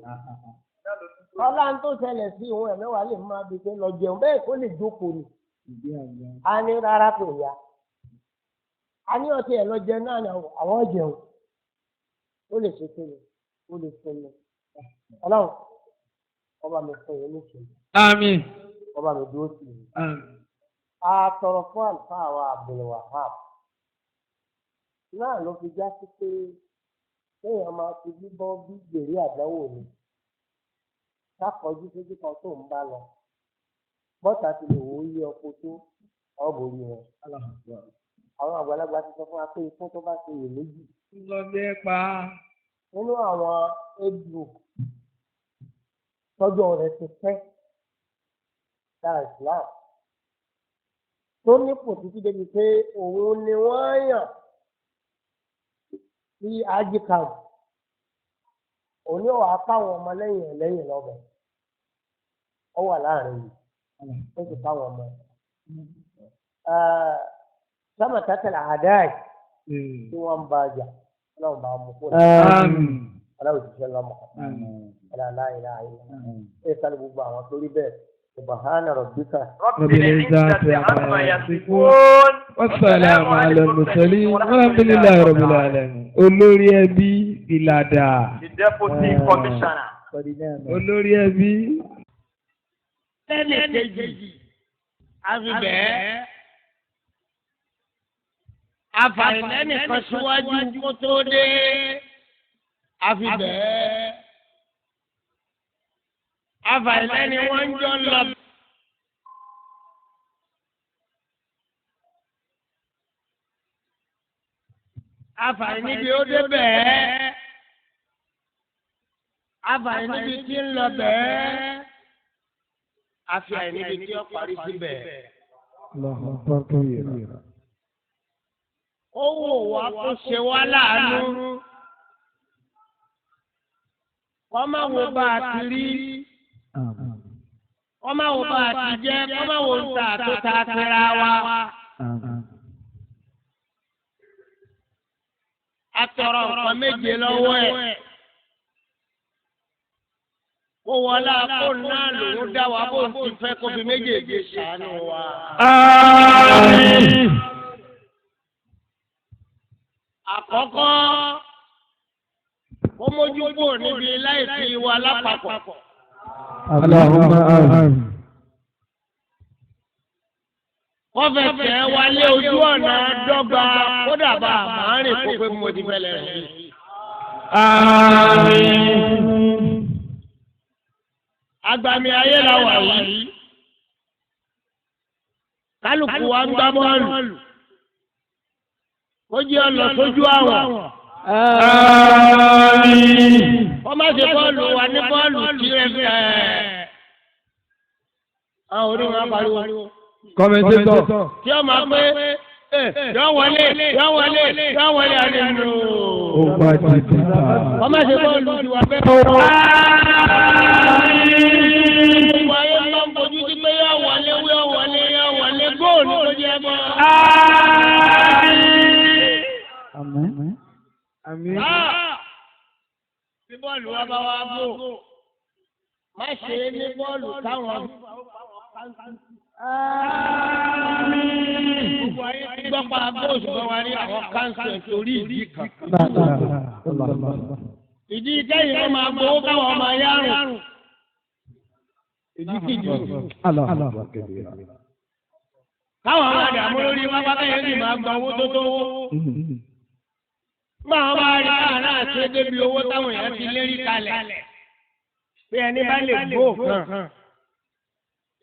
[SPEAKER 2] Ọlá ń tó ṣẹlẹ̀ sí òun ẹ̀mẹ́wàá lè máa bí pé lọ jẹun bẹ́ẹ̀ kó lè jókòó ni. A ní rárá kò yá. A ní ọtí ẹ̀ lọ jẹun náà ni àwọn jẹun. Ó lè ṣe kéde, ó lè fún mi. Ọlọ́run ọba mi fún yín níṣẹ́.
[SPEAKER 1] Àmín.
[SPEAKER 2] Ọba mi dúró sí i.
[SPEAKER 1] Àmín.
[SPEAKER 2] A tọrọ fún àlùfáà wa Abdulwahab. Náà ló fi já sí pé kéèyàn máa fi bíbọ́ bí gbèrè àdánwò ni. Kákọjú sójú kan tó ń bá lọ. Bọ́tà ti lè wò ó yí ọkọ tó ọ̀bùrì wọn. Àwọn àgbàlagbà ti sọ fún wa pé ikú tó bá ṣe iyèméjì.
[SPEAKER 1] Lọ bẹ́ẹ̀ pa.
[SPEAKER 2] Nínú àwọn age group tọ́jọ́ rẹ̀ ti pẹ́ lára Islam tó nípò títí débi pé òun ni wọ́n yàn sí ajikam òun ni wàá káwọn ọmọ lẹ́yìn ẹ̀ lẹ́yìn lọ́bẹ̀ ó wà láàrin yìí ó sì káwọn ọmọ sábà tẹ́tẹ̀lẹ̀ àdáì tí wọ́n ń bá a jà ọlọ́run bá mú kó
[SPEAKER 1] Àmín.
[SPEAKER 2] ọlọ́run ti ṣe lọ́mọ ọlọ́run ẹ̀ sáré gbogbo àwọn torí bẹ́ẹ̀ subahana rabbika.
[SPEAKER 1] Rabbil izzati amma yasifun. Wassalamu ala al-mursalin. Walhamdulillahi rabbil alamin. Olórí ẹbí ìlàdà.
[SPEAKER 4] The deputy commissioner.
[SPEAKER 1] Olórí ẹbí.
[SPEAKER 2] Lẹ́nì kejì, a fi bẹ́ẹ̀. Afàìlẹ́nìkan síwájú kó tó dé, a fi bẹ́ẹ̀. Afàìlẹ́ni wọ́n ń jọ lọ. Afàìníbi ó dé bẹ́ẹ̀. Afàìníbi tí ń lọ bẹ́ẹ̀. Afàìníbi tí ó parí sí bẹ́ẹ̀. Ó wò wá kó ṣe wá láàánú. Kọ́ má wo bá a ti rí. Kọ́ má wo bá a ti jẹ́. Kọ́ má wo ń ta tó ta tẹ́ra wa. A tọrọ nǹkan méje lọ́wọ́ ẹ̀. Kó wọlá kó náà lòún dá wa bó ti fẹ́ kó fi méjèèjì ṣàánú wa.
[SPEAKER 1] Àmín.
[SPEAKER 2] Àkọ́kọ́ kó mójú kúrò níbi láìsí wa lápapọ̀.
[SPEAKER 1] Allahumma àmín.
[SPEAKER 2] Wọ́n fẹsẹ̀ wa lé ojú ọ̀nà dọ́gba kódà bá a máa rìn kó pé mo ti fẹ́lẹ̀ rìn.
[SPEAKER 1] Àmín.
[SPEAKER 2] Agbami ayé la wà yìí. Kálukú wa ń gbá bọ́ọ̀lù. Ó jẹ́ ọ̀nà sójú àwọn.
[SPEAKER 1] Àmín.
[SPEAKER 2] Wọ́n má ṣe bọ́ọ̀lù wa ní bọ́ọ̀lù tí ẹ fẹ́. Àwọn onímọ̀ pariwo.
[SPEAKER 1] Kọ́mẹ́tétọ̀.
[SPEAKER 2] Tí ó máa pé Yọ wọlé, yọ wọlé, yọ wọlé àdéhùn.
[SPEAKER 1] Ó bá di títà.
[SPEAKER 2] Wọ́n má ṣe bọ́ọ̀lù tiwa bẹ́ẹ̀. Gbogbo ayé máa ń fojú sí pé yọ wọlé, yọ wọlé, yọ wọlé, góòlù ló jẹ́ mọ́.
[SPEAKER 5] Àmín.
[SPEAKER 1] Àmín.
[SPEAKER 2] Bí bọ́ọ̀lù wa bá wá bò, má ṣe é ní bọ́ọ̀lù táwọn. Gbogbo ayé ti gbọ́ pa góòlù ṣùgbọ́n wa ní àwọn káńsù ẹ̀ torí ìdí kan. Ìdí kẹ́yìn wọn máa gbowó káwọn máa yárùn. Ìdí kìdí. Káwọn máa dààmú lórí wáwá kẹ́yìn sì máa gba owó tó tówó. Máa wá rí káàrá àti débi owó táwọn èèyàn ti lérí kalẹ̀. Bí ẹni bá lè gbó kan.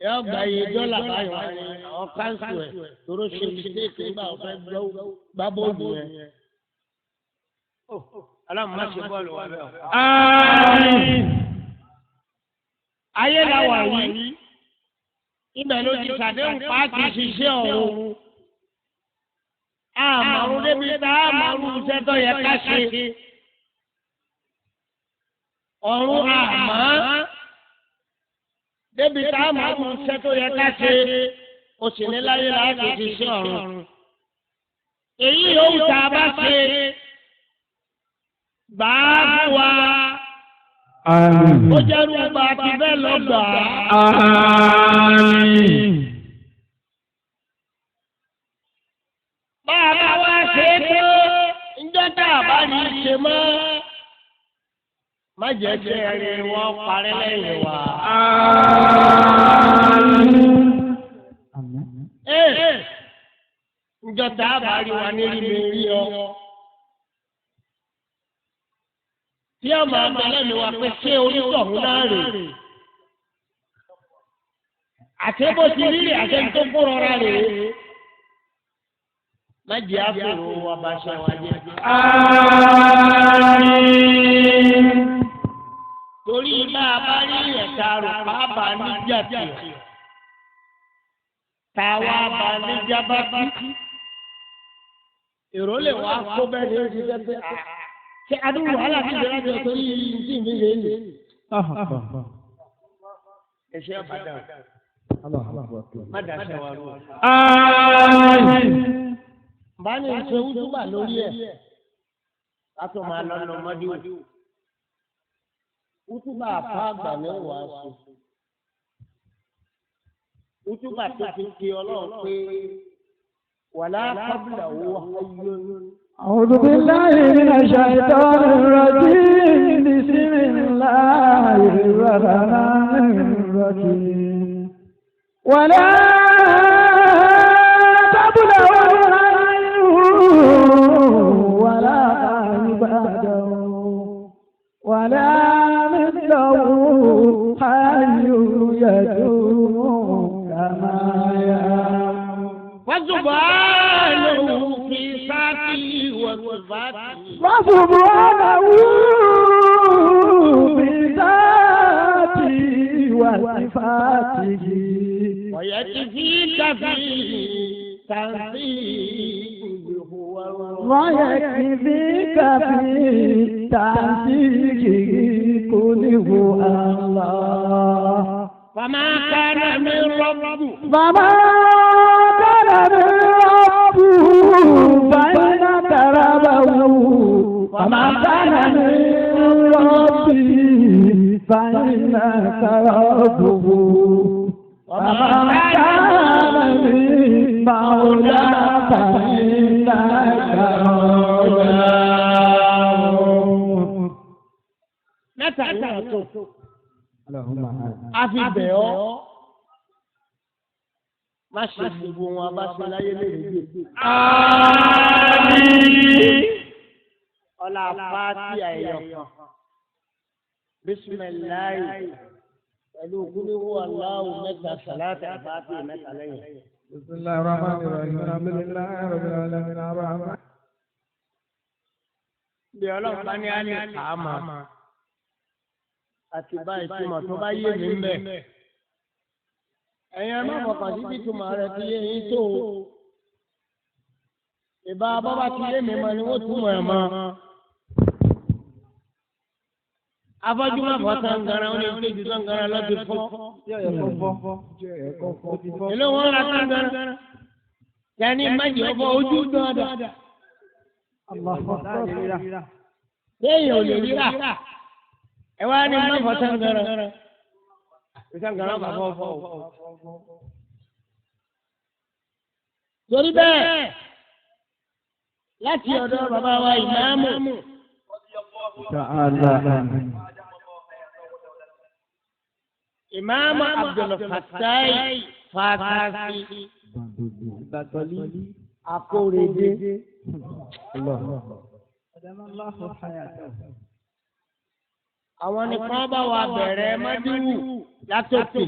[SPEAKER 2] Yóò gba iye dọ́là báyìí wá ní àwọn káńsù ẹ̀ tóró ṣe mistake nígbà wọ́n fẹ́ gbá bọ́ọ̀lù yẹn. Ọlọ́run má ṣe bọ́ọ̀lù wa bẹ́ẹ̀ o. Ayé la wà yìí. Ibẹ̀ ló ti ṣàdéhùn páàkì ṣiṣẹ́ ọ̀hún. Àmàrún débi tá àmàrún iṣẹ́ tó yẹ ká ṣe. Ọ̀run àmọ́ débi tá àmàrún iṣẹ́ tó yẹ ká ṣe. O sì ní láyé láti ṣiṣẹ́ ọ̀run. Èyí yòówù tá a bá ṣe gbà á fún wa.
[SPEAKER 1] Àmín.
[SPEAKER 2] Ó jẹ́rú gba ti bẹ́ẹ̀ lọ gbà á.
[SPEAKER 1] Àmín.
[SPEAKER 2] Bá a bá wá ṣe é tó, ńjọ́ tá a bá rí i ṣe mọ́. Má jẹ́ kí ẹni wọ́n parẹ́ lẹ́yìn wa.
[SPEAKER 1] Àmín.
[SPEAKER 2] Ee, ńjọ́ tá a bá rí wa ní rí mi rí ọ. Tí a máa bẹ lẹ́nu wa pé ṣé onítọ̀hún náà rè. Àti bó ti rí rè àti ẹni tó kó rọra rè é. Má jẹ́ àfèrò wa bá ṣe wa jẹ́.
[SPEAKER 1] Àmín.
[SPEAKER 2] Torí bá a bá rí ẹ̀ka rò pàápàá níjà tì. Táwa bá níjà bá bí. Èrò lè wá kó bẹ́ẹ̀ ni ó ti jẹ́ pé ṣé adúlù wàhálà ti ṣe láti ọ̀tọ̀ yìí tí mi lè lè. Ẹṣẹ́ ọ̀bàdàn. Má dàṣẹ wa rú.
[SPEAKER 1] Àmín.
[SPEAKER 2] Bá ní ṣe wútúbà lórí ẹ̀. Ká tó máa lọ lọ mọ́díwò. Wútúbà àfa àgbà ní wàá ṣe. Wútúbà tó fi kí Ọlọ́run pé wàlá kábìlà owó ayé.
[SPEAKER 3] أعوذ بالله من الشيطان الرجيم بسم الله الرحمن الرحيم ولا تبلغ العين ولا بعده ولا مثله حي يدوم كما يعلم
[SPEAKER 2] وسبحانه في ذاته وصفاته.
[SPEAKER 3] وسبحانه بذاته وصفاته
[SPEAKER 2] ويكفيك في تنزيهه
[SPEAKER 3] ويكفيك في تنزيهه قل هو الله
[SPEAKER 2] فما كان من رب
[SPEAKER 3] فما كان من ربه فإنك ربه فما كان من ربه فإنك ربه وما كان من مولى فإنك مولاه.
[SPEAKER 2] Mẹ́ta ní ọ̀tọ̀. A fi bẹ̀ ọ́. Má ṣe gbogbo wọn bá ṣe láyé lè rí gbé.
[SPEAKER 1] Àmín.
[SPEAKER 2] Ọlá pàtí àyọ̀. Bísímẹ́láì pẹ̀lú kúlíwú aláwọ̀ mẹ́ta sàlátì àbáfẹ́ mẹ́ta lẹ́yìn.
[SPEAKER 1] Bismillahir rahmanir rahim. Alhamdulillahi rabbil alamin. Arrahman.
[SPEAKER 2] Bí ọlọ́run bá ní á lè kà á mà. Àti bá ìtumọ̀ tó bá yé mi mbẹ̀. Ẹ̀yin ẹ má fọkàn sí bí ìtumọ̀ rẹ̀ ti yé yín tó o. Ìbá bọ́bá ti lé mi mọ́ ni wọ́n túmọ̀ ẹ̀ mọ́. Afọ́jú má fọ́ tangaran, ó lè gbé ju tangaran lọ́dún fọ́. Èló wọn ra tangaran? Yanni májì ọ̀fọ̀ ojú dáadáa. Léèyàn ò lè ríra. Ẹ wá ní má fọ́ tangaran. Tangaran bá fọ́ fọ́ o. Torí bẹ́ẹ̀, láti ọ̀dọ̀ bàbá wa ìmáàmù. Ìmáàmù Abdul Fatai Fatasi Akórèdé. Àwọn nìkan bá wa bẹ̀rẹ̀ mọ́dúwù látòkè.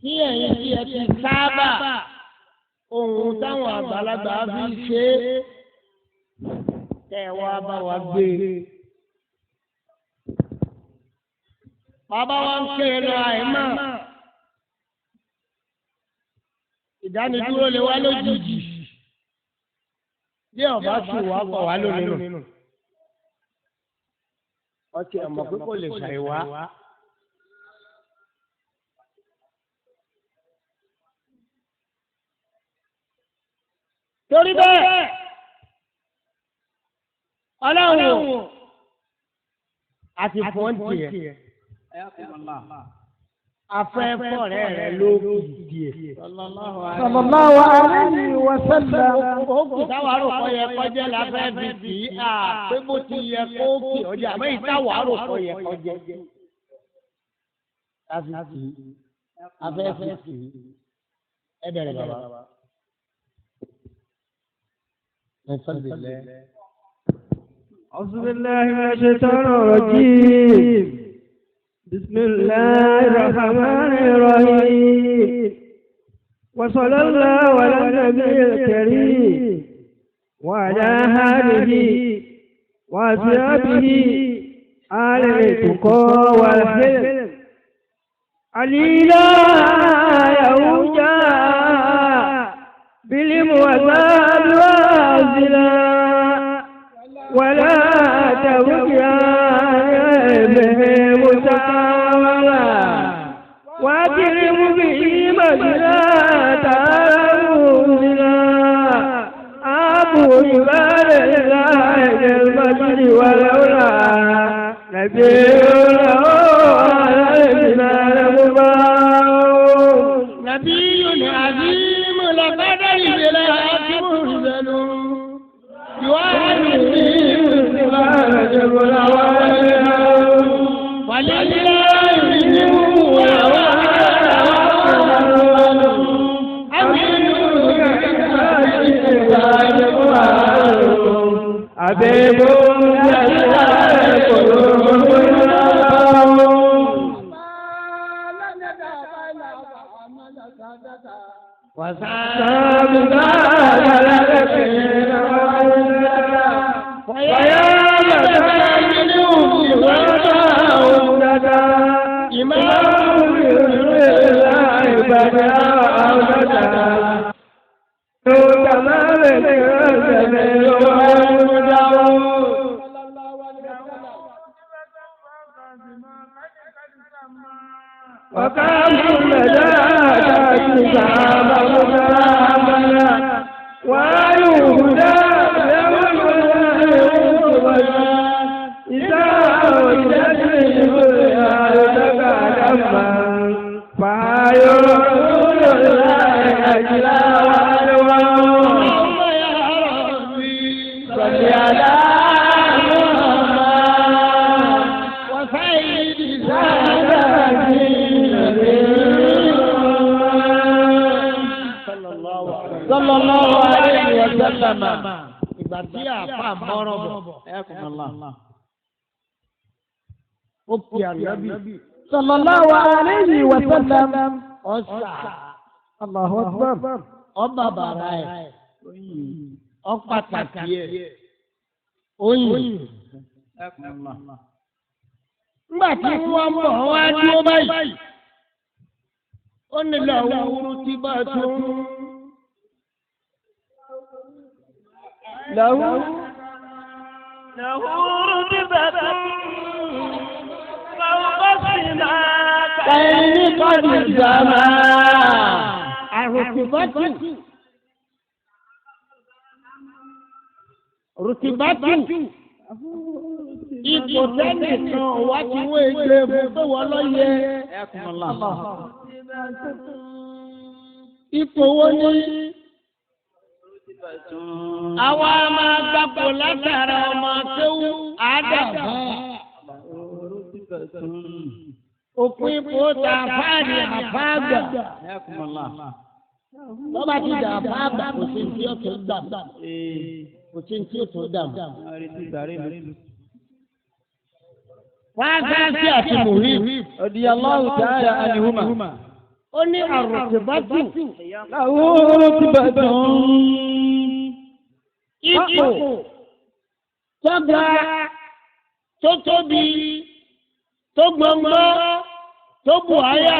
[SPEAKER 2] Kí ẹ̀yin tí ẹ ti sábà ohun táwọn àgbàlagbà fi ṣe é kẹ́ ẹ wá bá wa gbé e. Bàbá wa ń ké lọ àìmọ̀. Ìdánidúró lè wá lójijì. Bí ọba sì wá kọ̀ wá lónìí nù. Ọtí ọmọ pé kò lè ṣàìwá. Torí bẹ́ẹ̀, Ọlọ́run àti fọ́ǹtì ẹ̀. Afẹ́fọ́ rẹ̀ rẹ̀ ló kù díẹ̀.
[SPEAKER 3] Sallallahu alayhi wa sallam.
[SPEAKER 2] Ó kù táwa rò kọ́ yẹ kọjá la fẹ́ fi kì í à pé bó ti yẹ kó kì ọjà àmọ́ ìtawà rò kọ́ yẹ kọjá. Láfi kì í afẹ́fẹ́ kì í ẹ bẹ̀rẹ̀ bàbá.
[SPEAKER 1] أعوذ بالله من الشيطان الرجيم. بسم الله الرحمن الرحيم. وصلى الله على النبي الكريم وعلى آله وأصحابه آل التقى والحلم. علي لا يهوجا بالمواساة والزنا ولا تبكي به مساولا واكرم به مجلا تعالى أبو عباد الله المجد ولولا نبي له على الجبال مبارك
[SPEAKER 2] نبي عظيم لقد البلاد مرسل Ìgbà tí àáfà mọ́rọ̀ bọ̀. Ó pe ànábì.
[SPEAKER 3] Sallallahu alayhi wa sallam.
[SPEAKER 2] Ọ̀sà.
[SPEAKER 3] Allahu akbar.
[SPEAKER 2] Ọba bàrà ẹ̀. Ọ pàtàkì ẹ̀. Oyin. Nígbà tí wọ́n ń bọ̀ wá dúró báyìí. Ó ní làwùrú tí bá tún.
[SPEAKER 3] له
[SPEAKER 4] له رتبة فوق السماء
[SPEAKER 5] كين قد السماء.
[SPEAKER 2] Àrùtìbátù. Rùtìbátù. Ipò tẹ́nìkan wá ti wé gbé fún pé wọ́n lọ yẹ. Ipò wo ni? Àwa máa gbapò látara ọmọ kéwú àdàbà. Òpin ipò tá a fáàní àfáàgbà. Lọ́ba ti dà àfáàgbà kò sí tí ó tó dà. Kò sí tí ó tó dà. Fáńsáńsì àti Muhib.
[SPEAKER 3] Radiyallahu ta'ala anhuma.
[SPEAKER 2] Ó ní àròtìbátù.
[SPEAKER 3] Lahu rutbatun.
[SPEAKER 2] Ipò tó ga tó tóbi tó gbọngbọ́n tó bù áyà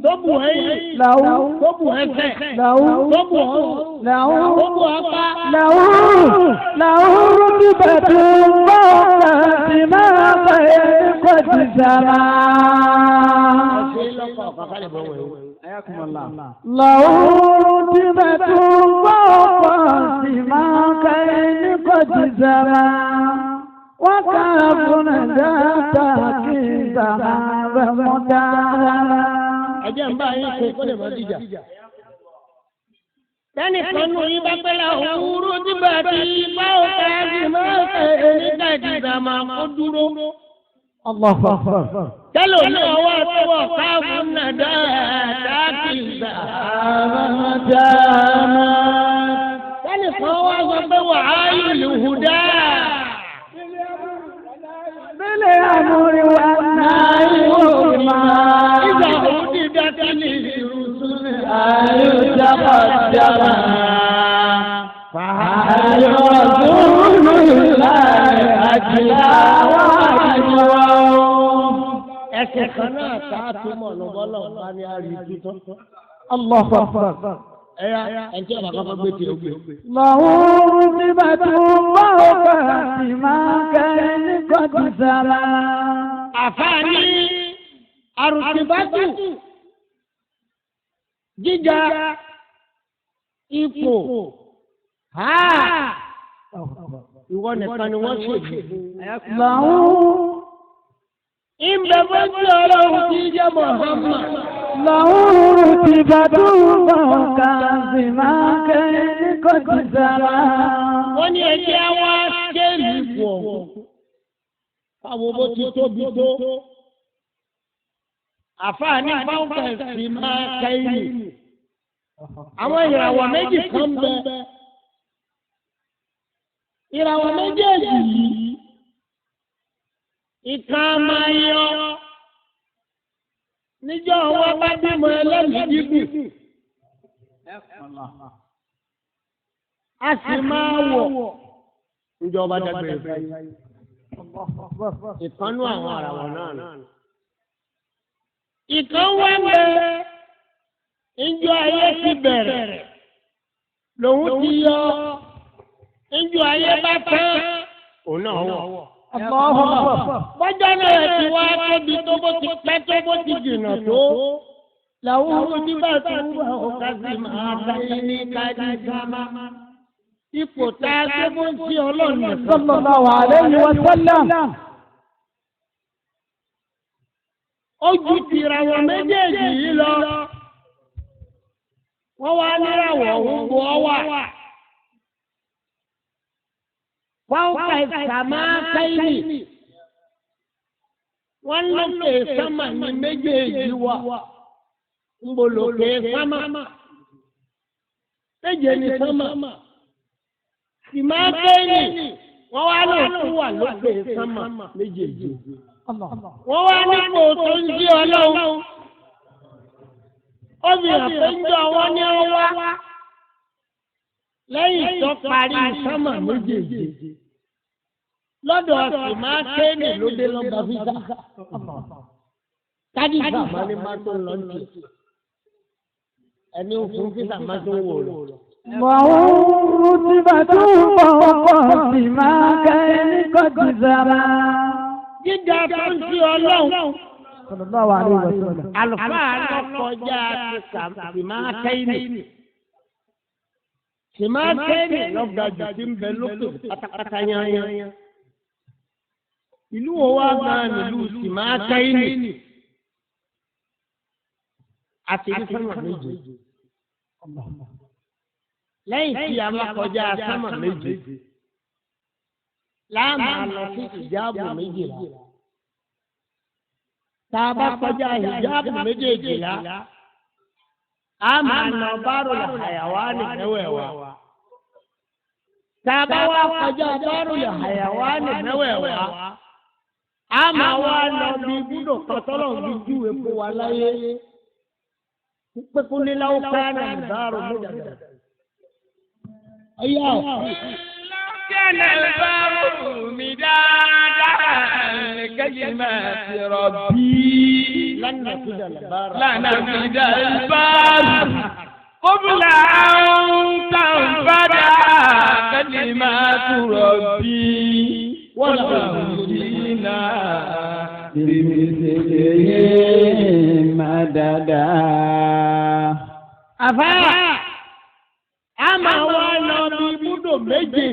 [SPEAKER 2] tó bù ẹ̀yìn
[SPEAKER 3] Lahu
[SPEAKER 2] tó bù ẹsẹ̀
[SPEAKER 3] lahu
[SPEAKER 2] tó bù ọrùn
[SPEAKER 3] lahu
[SPEAKER 2] tó bù apá.
[SPEAKER 3] له له رتبة فوق السماء قد سما.
[SPEAKER 2] Ṣé lọ́kọ̀ kàkà lè bọ̀ wẹ̀?
[SPEAKER 3] له رتبة فوق السماء قد سما. وكرف ذات سحابا مداهما.
[SPEAKER 2] Ẹjẹ́ ń bá yín ṣe kó lè mọ dìjà. Tẹ́nì kan nù yín bá pẹ́ la òwúrú nígbà tí báwo ká sì máa fẹ́ nígbà ìdìgbà máa kó dúró.
[SPEAKER 3] الله أكبر.
[SPEAKER 2] Tẹ́lẹ̀ òní ọwọ́ àtọwọ́ káàbù náà dáadáa kì í gbà.
[SPEAKER 5] مداما.
[SPEAKER 2] Tẹ́nì kan wá sọ pé wà á ìlú hùdá.
[SPEAKER 3] بالأمر والنهي والما
[SPEAKER 2] Ìgbà òun ti dá sílẹ̀ ìrùsùn.
[SPEAKER 5] تقدم فهل رسول الله أجلى وأجوى.
[SPEAKER 2] Ẹsẹ̀ kan náà tá a tún mọ̀ lọ́wọ́lọ́wọ́ bá ní àárín tuntun.
[SPEAKER 3] الله أكبر.
[SPEAKER 2] Ẹ̀yà ẹ̀ńtí ọ̀bà kọ́kọ́ gbé tiẹ̀ gbé.
[SPEAKER 3] له رتبة فوق السماء قد سما.
[SPEAKER 2] Àfààní àrùtìbátù gíga ipò ha ìwọ nìkan ni wọ́n ṣèlú.
[SPEAKER 3] له
[SPEAKER 2] Ìbẹ̀ fún ọlọ́run tí í jẹ́ Muhammad.
[SPEAKER 3] له رتبة فوق السماء قد سما.
[SPEAKER 2] Wọ́n ní ẹjẹ́ wá kéèlì ipò ọ̀hún. Káwo bó ti tóbi tó. Àfààní fáwọn sì máa kẹ́yìn. Àwọn ìràwọ̀ méjì kan bẹ. Ìràwọ̀ méjèèjì yìí. Ìkan máa yọ. Níjọ́ wọn bá bímọ ẹlẹ́mìí gígùn. A sì máa wọ̀. Ìjọba dágbére. Ìkanú àwọn àràwọ̀ náà nù. Ìkan wá ń bẹ. Ìjọ ayé ti bẹ̀rẹ̀. Lòun ti yọ. Ìjọ ayé bá tán. Òun náà wọ̀.
[SPEAKER 3] الله أكبر.
[SPEAKER 2] Bọ́jọ́ náà ti wá tóbi tó bó ti pẹ́ tó bó ti jìnnà tó. Làwọn onígbà tó wà ó ká sì máa bá ní kájí sámá. Ipò tá a gbé bó ń sí ọlọ́run nìkan.
[SPEAKER 3] صلى الله عليه وسلم.
[SPEAKER 2] Ó ju tìràwọ̀ méjèèjì yìí lọ. Wọ́n wá níràwọ̀ ọ̀hún bu ọ wà. Fáwọ́kà ìsàmá kẹ́yìn. Wọ́n lókè sámà ní méjèèjì wà. Ń bo lókè sámà. Méje ni sámà. Ìmá kẹ́yìn. Wọ́n wá lókè wà lókè sámà méjèèjì. Wọ́n wá nípò tó ń jí ọlọ́run. Ó fi hàn pé ń jọ wọ́n ní ọ wá. Lẹ́yìn tó parí sámà méjèèjì. Lọ́dọ̀ ọ̀sìn máa kéènì ló dé lọ́gbà físà. Kádìsà máa ní máa tó ń lọ ní tiẹ̀. Ẹni ń fún físà máa tó ń wò lọ.
[SPEAKER 3] له رتبة فوق سماكين قد سما.
[SPEAKER 2] Gíga tó ń sí Ọlọ́run.
[SPEAKER 3] Sallallahu alayhi wa sallam.
[SPEAKER 2] Àlùfáà lọ kọjá ti Sìmákẹ́yìnì. Sìmákẹ́yìnì lọ́ga jù tí ń bẹ lókè pátápátá yányán. Ìlú wo wá gan nílùú Sìmákẹ́yìnì? Àti ní sánmà méje. Lẹ́yìn tí a máa kọjá sánmà méje, láàmà lọ sí ìjáàbù méjìlá. Tá a bá kọjá ìjáàbù méjèèjìlá, a máa lọ bárò làhàyàwá ní mẹ́wẹ̀ẹ̀wá. Tá a bá wá kọjá bárò làhàyàwá ní mẹ́wẹ̀ẹ̀wá, a máa wá lọ bí ibùdó kan tọ́lọ̀ ń fi júwe fún wa láyé. Pípékúnléláwó kánà ìbárò méjèèjì. Ọyá ọ̀.
[SPEAKER 1] كان البر مدادا لكلمات ربي
[SPEAKER 2] لن نفد البار
[SPEAKER 1] لنفد البر قبل أن تنفد كلمات ربي ولو جئنا
[SPEAKER 5] بمثله مددا.
[SPEAKER 2] Àfá, a máa wá lọ bí ibùdó méje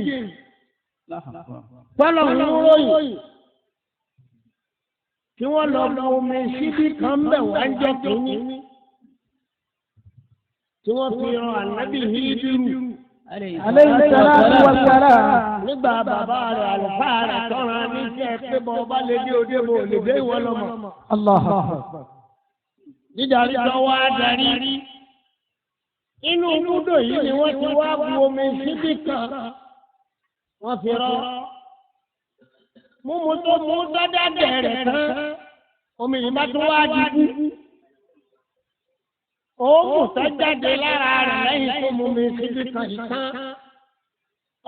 [SPEAKER 2] tọ́lọ̀ ń ròyìn tí wọ́n lọ bu omi síbí kan bẹ̀ wá ń jọ kínní tí wọ́n fi hàn ànábì Hídírù
[SPEAKER 3] Alayhi salatu wa salam.
[SPEAKER 2] nígbà bàbá rẹ̀ àlùfáà rẹ̀ tọ́ran níṣẹ́ pé bọ́ ọba lè dé òde bò lè dé ìwọ lọ́mọ.
[SPEAKER 3] Allahu akbar.
[SPEAKER 2] Dídarí tó wá darí. Inú ibùdó yìí ni wọ́n ti wá bu omi síbí kan. Wọ́n fi rọ́. Múmu tó mú dọ́dá bẹ̀rẹ̀ tán. Omi yìí bá tún wá dìbú. Òógùn tó jáde lára rẹ̀ lẹ́yìn tó mú mi síbí kan yìí tán.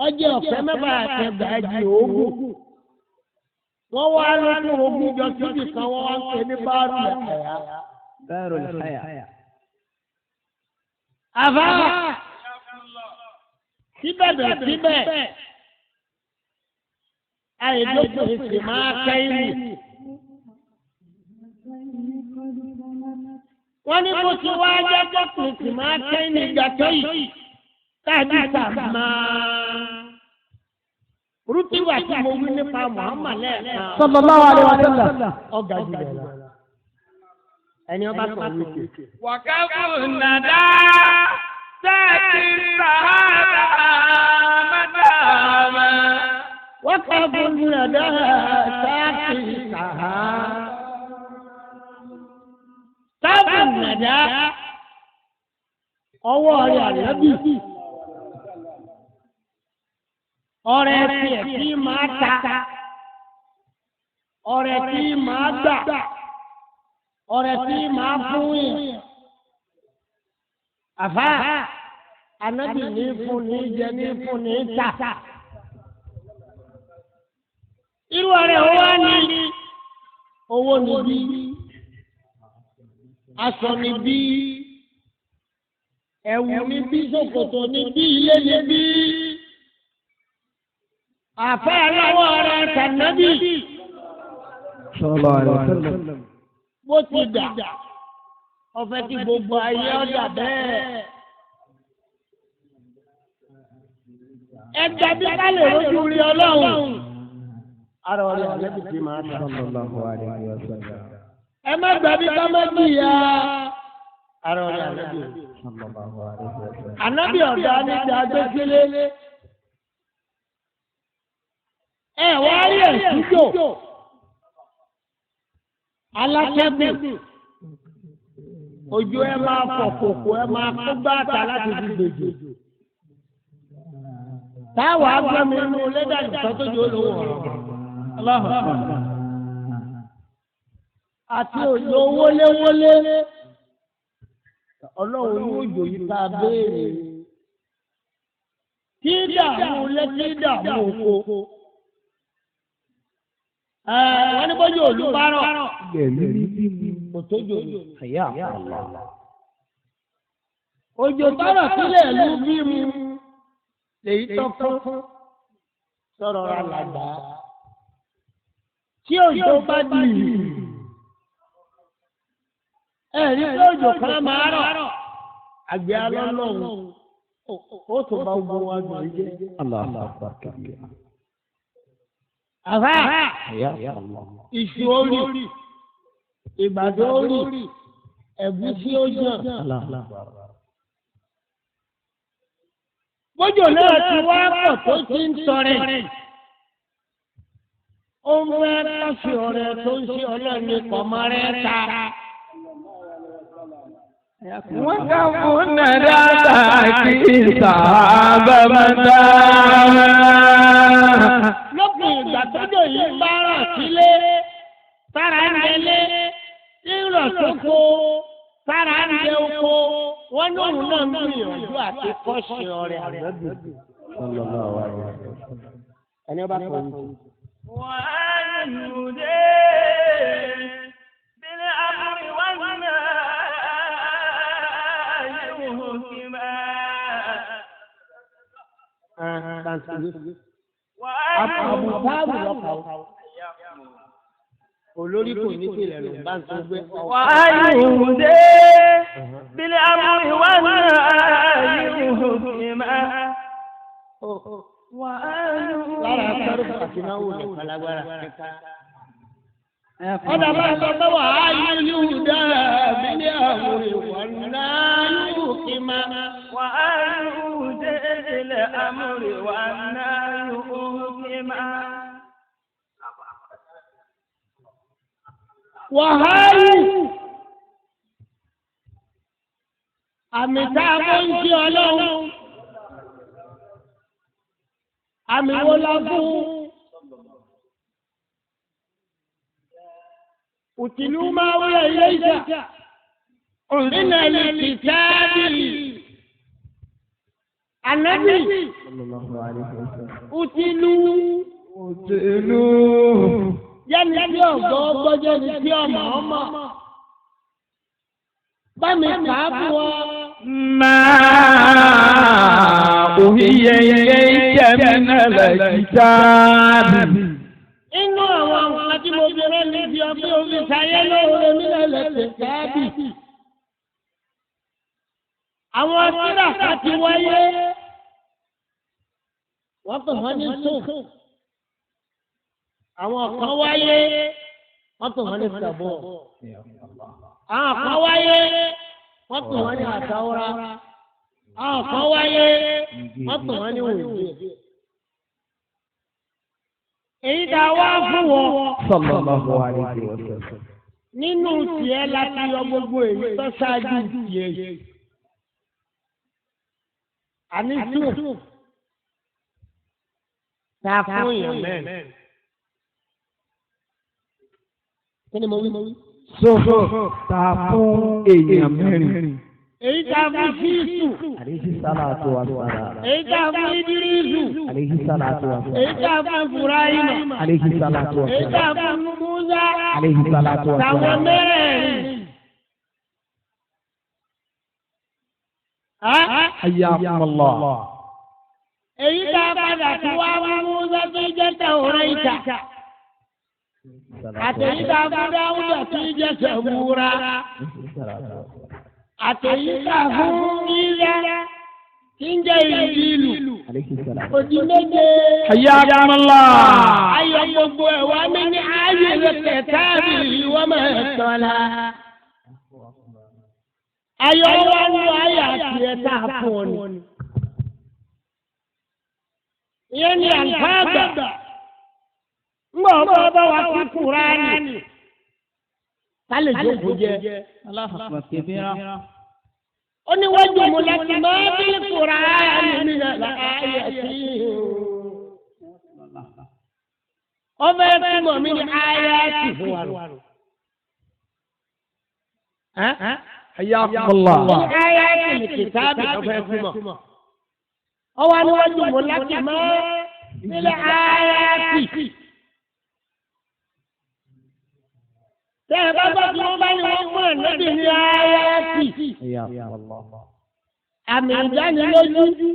[SPEAKER 2] Ọjọ́ ọ̀fẹ́ mẹ́fà àtẹ̀gbàjì òógùn. Wọ́n wá lọ́dún ogún jọ síbì kan wọ́n wá ń pè ní báárù ẹ̀yà.
[SPEAKER 5] Darul Haya.
[SPEAKER 2] Àfá síbẹ̀bẹ̀ síbẹ̀ àìdókòó sì máa kẹ́yìn. Wọ́n ní bó ti wá jẹ́jọ́ kò sì máa kẹ́yìn ìgbà tó yìí tàbí sàmà. Rútíwà tí mo wí nípa Muhammad lẹ́ẹ̀kan
[SPEAKER 3] Sallallahu alayhi wa sallam.
[SPEAKER 2] ọ̀gá jù bẹ́ẹ̀ lọ. Ẹni ọba sọ wípé.
[SPEAKER 1] وكف الندى تأتي السهادة مداما
[SPEAKER 2] وقف الندى ساقي سها sábà nàdá ọwọ́ rẹ̀ ànábì ọrẹ tiẹ̀ tí máa ta ọrẹ tí máa gbà ọrẹ tí máa fún yẹn àfà ànábì ní fún ní jẹ ní fún ní ta irú ọrẹ wo wá ní owó níbí aṣọ níbí ẹ̀wù níbí ṣòkòtò níbí ilé níbí àfẹ́ aláwọ̀ ọ̀rẹ́ tànàbí
[SPEAKER 5] Sallallahu alaihi wasallam.
[SPEAKER 2] bó ti dà ọ̀fẹ́ tí gbogbo ayé ọ̀dà bẹ́ẹ̀. Ẹgbẹ́ bí ká lè rójú rí Ọlọ́run. Ara ọ̀rẹ́ àlẹ́bí ti máa ta.
[SPEAKER 5] Sallallahu alaihi wasallam.
[SPEAKER 2] Ẹ má gbàbí ká má jìyà. Ara ọ̀rẹ́ àlẹ́bí.
[SPEAKER 5] Sallallahu alaihi wasallam.
[SPEAKER 2] Ànábì ọ̀dà níjà gbẹ́sílé. Ẹ wá rí ẹ̀sùjò. Alátẹ́gùn. Ojú ẹ máa fọ̀ kòkò ẹ máa kó gbàtà láti fi gbèjò. Táwa gbẹ́mi inú lẹ́dà nìkan tó jẹ́ olówó ọ̀rọ̀. Àti òjò wọléwọlé. Ọlọ́run ní òjò yìí ká béèrè. Kí dààmú lẹ́kí dààmú oko. Wọ́n ní bójú òlú bá rọ̀. Kò tójò ní. Òjò tọrọ sílẹ̀ ló bí mu lèyí tó fún sọ̀rọ̀ ra làgbà. Tí òjò bá di ẹ̀rí pé òjò kan máa rọ̀ àgbẹ̀ alọ́lọ́hún ó tó bá gbogbo wa gbọ̀n jẹ́. Àfà iṣu orí ìgbàdo orí ẹ̀gúsí ó jàn. Bójò náà ti wá pọ̀ tó ti ń tọrẹ. Ó ń fẹ́ kọ́sì ọ̀rẹ́ tó ń ṣe ọlọ́ọ̀ni pọ̀mọ́ rẹ̀ ta.
[SPEAKER 1] Wọ́n ká fún nàdá kí sábà máa dá.
[SPEAKER 2] Lópin ìgbà tójò yìí bá rọ̀ sílé, tára ń délé, rírọ̀ sóko, tára ń dé oko, wọ́n ní òun náà ń gbìyànjú àti kọ́sì ọ̀rẹ́ àgbẹ̀bí. Ẹni ọba kọ̀ wí.
[SPEAKER 4] وأنودي بالأمر والنهي حكما
[SPEAKER 2] Àbùtáàbù lọ́kà ó. Olórí kò ní tìrẹ̀ ló bá ń tó gbé.
[SPEAKER 4] وأنودي بالأمر والنهي حكما
[SPEAKER 2] Lára sọ́rọ́ àti náwó nìkan lágbára. Ọ̀dà bá sọ pé wà á yíyú dáa bí ní àwọn ìwà náà yóò kí máa.
[SPEAKER 4] وأنودي بالأمر والنهي حكما
[SPEAKER 2] Wàhálì àmì tá a mọ̀ ń ṣe ọlọ́run. Àmì wo la fún? Òtìlú máa wúlò ilé ìjà. Nínú ẹni kìtàbí. Ànábì. Òtìlú.
[SPEAKER 1] Òtìlú.
[SPEAKER 2] Yẹ́nì tí ọ̀gbọ́ gbọ́jọ́ ni tí ọmọ ọmọ. Bá mi kà á fún ọ.
[SPEAKER 1] ما أوحي إليك من الكتاب
[SPEAKER 2] Inú àwọn nǹkan tí mo fi rán níbi ọbẹ̀ omi ṣayé lóore nílẹ̀ lẹ́sẹ̀ káàbì. Àwọn tírà kan ti wáyé. Wọ́n pè wọ́n ní sùn. Àwọn kan wáyé. Wọ́n pè wọ́n ní sàbọ̀. Àwọn kan wáyé. Wọ́n pè wọ́n ní àtàwọ́rá. Àwọn kan wáyé. Wọ́n pè wọ́n ní òjò. Èyí tá a wá fún wọn.
[SPEAKER 1] Sallallahu alayhi wa sallam.
[SPEAKER 2] Nínú tiẹ̀ láti yọ gbogbo èyí tó ṣáájú tiẹ̀ yìí. Àní sùn. Ta fún èèyàn mẹ́rin. Kí ni mo wí?
[SPEAKER 1] Sọ́fọ̀ ta fún èèyàn mẹ́rin.
[SPEAKER 2] Èyí tá a fún Fíìsù.
[SPEAKER 5] Alayhi salatu wa salam.
[SPEAKER 2] Èyí tá a fún Ídírísù.
[SPEAKER 5] Alayhi salatu wa
[SPEAKER 2] Èyí
[SPEAKER 5] salam.
[SPEAKER 2] tá a fún Fúráìmà.
[SPEAKER 5] Alayhi salatu wa
[SPEAKER 2] Èyí tá
[SPEAKER 5] salam.
[SPEAKER 2] a fún Músà.
[SPEAKER 5] Alayhi salatu wa
[SPEAKER 2] Tàwọn
[SPEAKER 5] salam.
[SPEAKER 2] mẹ́rẹ̀ẹ̀rin.
[SPEAKER 1] Hayyakumullah.
[SPEAKER 2] Èyí tá a padà tí wá fún Músà tó jẹ́ tẹ̀wọ́rẹ́ ìta. Àtẹ̀yí tá a fún Dáúdà tó jẹ́ Sẹ̀wúrà. Àtẹ̀yí tá a fún Ísá tí ń jẹ́ Ìnjílù.
[SPEAKER 5] Alayhi salatu.
[SPEAKER 2] Òdì méje.
[SPEAKER 1] Hayyakumullah.
[SPEAKER 2] Ayọ̀ gbogbo ẹ̀ wá mi ní ayé rẹ̀ káàbì wọ́n máa tọ́lá. Ayọ̀ wa ń lo ayé àti ẹ̀ tá a fún ọ ni. Ìyẹn ni àlùfáà gbà. Ngbà ọba ọba wa kí Kúránì. Ká lè jókòó jẹ. Ó ní wájú mu láti máa bí Kúránì mi nà láàyè sí i. Ọbẹ̀ túmọ̀ mi ní ayé ti fún wa nù.
[SPEAKER 1] Hayyakumullah.
[SPEAKER 2] Ayé ti ní kìtàbí ọbẹ̀ túmọ̀. Ọwọ́ níwájú mu láti máa nílẹ̀ ayé ti. Tẹ́ ẹ bá gbọ́ tí wọ́n bá ní wọ́n mú ànábì ní ayé ti.
[SPEAKER 5] Hayyakumullah.
[SPEAKER 2] Àmì ìdánilójú.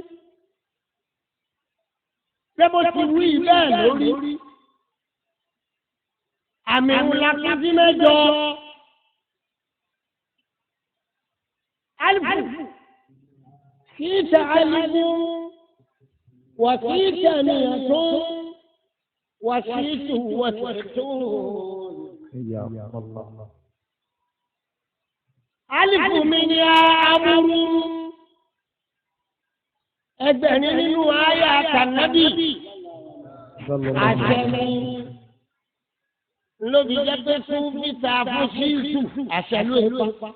[SPEAKER 2] Ṣé bó ti wí bẹ́ẹ̀ lórí? Àmì ńlá kún sí mẹ́jọ. Alifu síta alifu wà síta nìyàtọ̀ wà sítu wà sítu. Alifu mi ni amúrú. Ẹgbẹ̀rin nínú àyà tànàbí. Àṣẹ ni lóbi jẹ́ pé fún fíta fún ṣíṣù àṣẹ ló ń pa.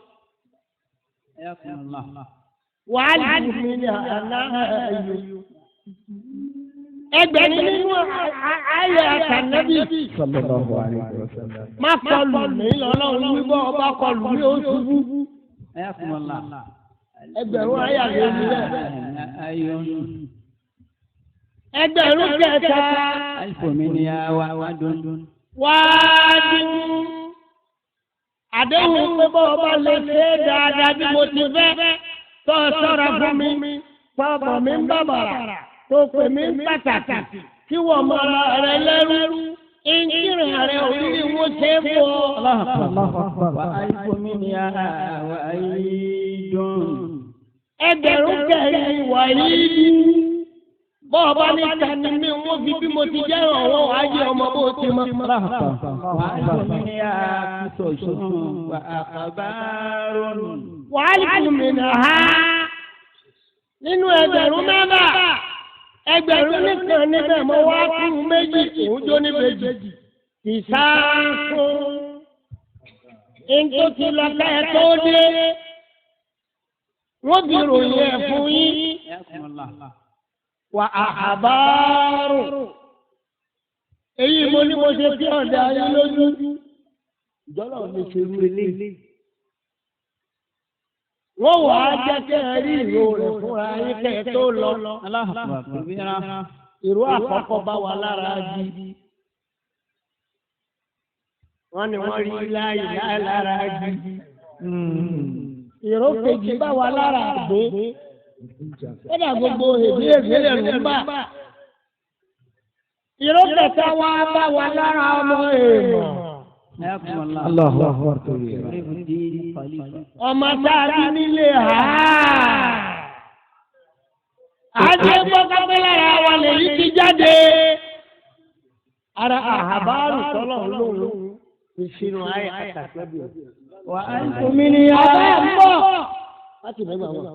[SPEAKER 2] Wàhálì mi ni àná ẹ̀yọ. Ẹgbẹ̀rin nínú àyà tànàbí. Má kọlù mí lọ́lọ́run wíwọ́ ọba kọlù mí ó ṣubú. Ẹgbẹ̀rún àyà ló ń bẹ̀. Ẹgbẹ̀rún kẹta. Wáádùn. Àdéhùn pé bọ́ ọba lè ṣe é dáadáa bí mo ti fẹ́. Tọ́ ọ sọ́ra fún mi. Tọ́ mi ń bàbàrà. Tó pè mí ń pàtàkì. Kí wọ́n mọ ara rẹ lẹ́rú. Ìjìnrìn rẹ̀ òrìrì wo ṣe é fọ́. Ẹgbẹ̀rún kẹrin wàyí. Bọ́ ọba ní tani mi wọ́n fi bí mo ti jẹ́ ọ̀wọ́ ayé ọmọ bó ti mọ. Wàhálì fún mi nà ha. Nínú ẹgbẹ̀rún mẹ́fà, ẹgbẹ̀rún nìkan níbẹ̀ mo wá kú méjì, òun jó ní méjì. Ìsáfún. Ntó ti lọ ká ẹ tó dé. Wọ́n fi ròyìn ẹ̀ fún yín. Wà àbárò. Èyí mo ní mo ṣe tí ọ̀dà yín lójú.
[SPEAKER 1] Ìjọba ò lè ṣe irú eléyìí.
[SPEAKER 2] Wọ́n wà á jẹ́ kẹ́ ẹ rí ìró rẹ̀ fúnra yín kẹ́ ẹ tó lọ. Ìró àkọ́kọ́ bá wa lára jí. Wọ́n ní wọ́n rí láàyè lára jí. Ìró kejì bá wa lára àgbé. Kódà gbogbo èdè èdè rẹ̀ ń bà. Ìró kẹta wa bá wa lára ọmọ èèmọ̀. Ọmọ sáájú nílé ha. Àjẹ́ gbọ́kápẹ́ lára wa lèyí ti jáde. Ara àhàbárù tọ́lọ̀ lóhùn ìṣirò ayé àtàkùn.
[SPEAKER 4] Wà á ń tómi ní
[SPEAKER 2] Àbá ń bọ̀. Láti mẹ́gbàá wọn.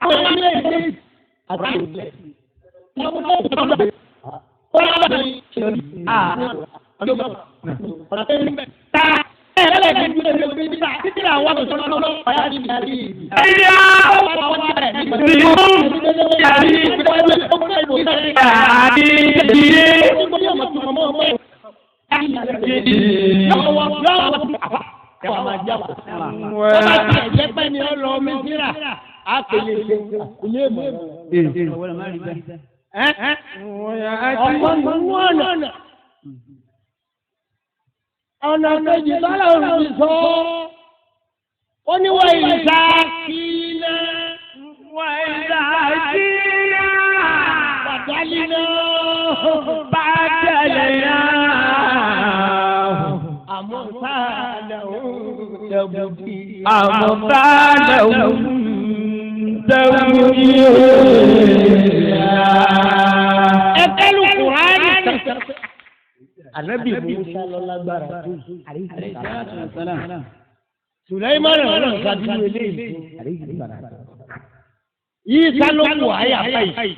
[SPEAKER 2] Àwọn ilé ìgbé àti ìgbé. Ọmọ nínú ọ̀nà. Ọ̀nà kejì tọ́lá òun ti sọ. Ó ní wọ́n ìta kílẹ̀.
[SPEAKER 4] Wà ìta kílẹ̀.
[SPEAKER 2] Bàtálí náà.
[SPEAKER 4] Bàtálí náà.
[SPEAKER 2] Àmọ́ sáàlẹ̀ òun tẹ̀bùkì.
[SPEAKER 4] Àmọ́ sáàlẹ̀ òun tẹ̀bùkì.
[SPEAKER 2] Ẹ tẹ́lu Kùránì tẹ̀sẹ̀. Ànábì Musa lọ lágbára tó. Sùlẹ́mánà náà ṣàdúró eléyìí. Yìí sá ló kù àyà báyìí.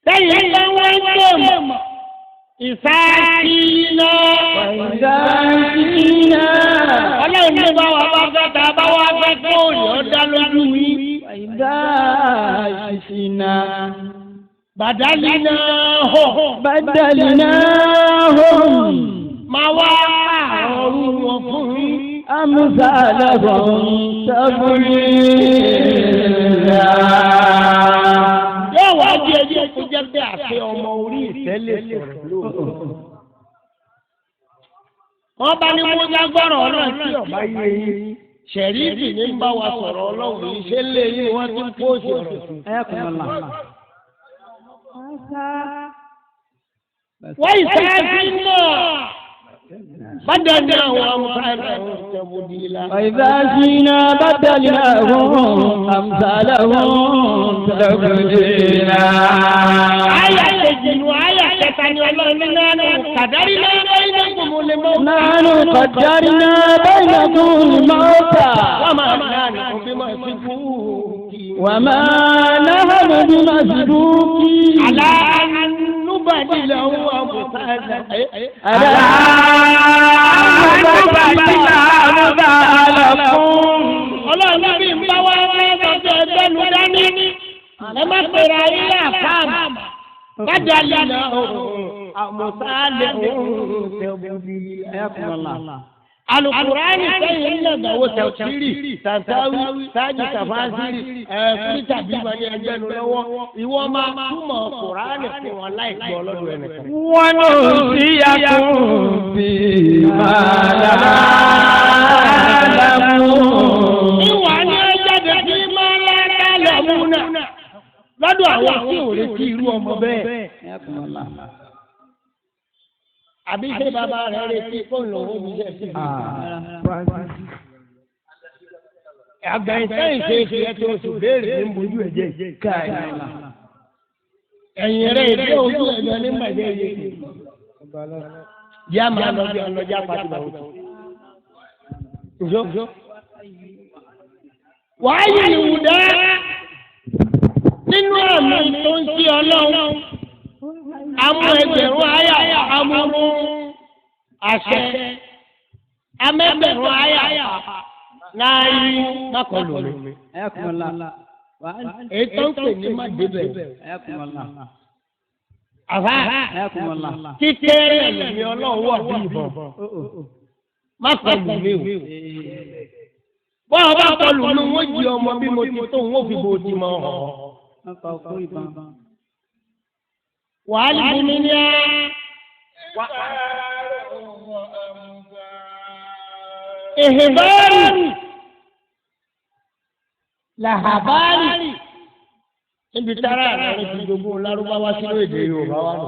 [SPEAKER 2] Lẹ́yìn bá wọ́n ń gbé mọ̀. Ìsáàkìnà.
[SPEAKER 4] Ìsáàkìnà.
[SPEAKER 2] Ọlọ́run ní bá wa bá fẹ́ ta bá wa fẹ́ kó òyìn ọ̀dá lójú yín.
[SPEAKER 4] Ìsáàkìnà.
[SPEAKER 2] Bàdálínà hó.
[SPEAKER 4] Bàdálínà hó.
[SPEAKER 2] Máa wá ọrú wọn fún yín.
[SPEAKER 4] Amúsàlẹ̀kùn tẹ́bùrìlà.
[SPEAKER 2] Yóò wá di ẹjọ́ kó jẹ́ pé àṣẹ ọmọ orí ìtẹ́ lè sọ̀rọ̀ lóòótọ́. Wọ́n bá ní Musa gbọ́rọ̀ ọ̀nà tí ọ̀bá yé yín. Ṣẹ̀rífì ní ń bá wa sọ̀rọ̀ ọlọ́run yìí ṣé lè yín wọ́n ti ń póòsì ọ̀rọ̀ sí. Wọ́n ìsáàsì náà bàdàdà àwọn amúsáàlà tẹ̀bùdìlà.
[SPEAKER 4] وإذا شئنا بدلناهم أمثالهم تبديلا.
[SPEAKER 2] Àyà kejì nu àyà kẹta ni ọlọ́run ní náà kàdárí náà lẹ́yìn gbòmò lè mọ́.
[SPEAKER 4] نحن قدرنا بينكم الموت
[SPEAKER 2] Wọ́n máa ń náà ní òbí máa fi kú.
[SPEAKER 4] وما نحن بمسبوقين.
[SPEAKER 2] Àlá núbàdìlà òun àmùsáàlà.
[SPEAKER 4] ألا أمثالكم.
[SPEAKER 2] Ọlọ́run ní bí n bá wá lọ́jọ́ ẹgbẹ́nu dání. Ẹ má pèrè ayé àfáàmù. Bàdàlì náà àmùsáàlà òun tẹ̀bùdìlà. Alukurani sẹ́yìn nàgàwó tẹ̀síìrì tàǹtàwí sáájú tàfásírì ẹ̀ẹ́dì tàbí wọn ní ẹgbẹ́ nu lọ́wọ́ ìwọ máa túmọ̀ kurani fún wọn láì gbọ́ lọ́dọ̀ ẹnìkan.
[SPEAKER 4] ونوصيكم بما لا تعلمون.
[SPEAKER 2] Ìwà ni ẹ jáde sí máa ń lálẹ́ múnà lọ́dọ̀ àwọn tí ò retí irú ọmọ bẹ́ẹ̀. Àbí ṣé bàbá rẹ̀ retí kó ń lò ó ní iṣẹ́ sí i? Àgbẹ̀yìn sẹ́yìn ṣe é ṣe é tó oṣù béèrè ní bojú ẹ̀jẹ̀. Ẹ̀yìn rẹ̀ ìdí ojú ẹ̀jẹ̀ ní màjẹ́ yìí. Yá máa lọ bí ọlọ́jà pàtó bàwọ̀ tó. Wàá yìí ìwúdá nínú àmì tó ń sí ọlọ́run. Amú ẹgbẹ̀rún àyà amúrú àṣẹ. Amẹ́gbẹ̀rún àyà náà yí mákọlù mi. Èyí tó ń pè ní má débẹ̀. Àfá títẹ́rẹ́ ẹ̀mí ọlọ́run wọ̀ bí ìbọn. Má kọlù mi o. Bọ́ọ̀ bá kọlù mi, wọ́n jí ọmọ bí mo ti tó, wọ́n fi bo ti mọ̀ ọ́. Wàhálì fún mi ní ẹ́. Ìhìbárì làhàbárì níbi tára rẹ̀ ti jogún lárúbáwá sínú èdè Yorùbá wa nù.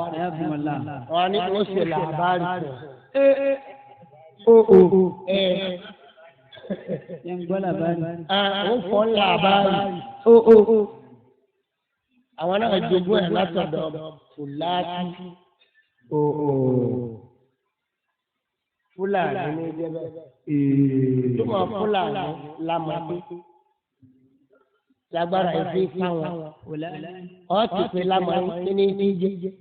[SPEAKER 2] Wọ́n á ní wọ́n ṣe làhàbárì fún ọ. Ó fọ́ làbárì. Àwọn náà jogún ẹ̀ látọ̀dọ̀ Fúláàtì. Fúlàní ní jẹ́bẹ̀. Túmọ̀ Fúlàní lámàdé. Lágbára ìfi fáwọn. Ọ́ ti pè lámàdé ní ní jẹ́.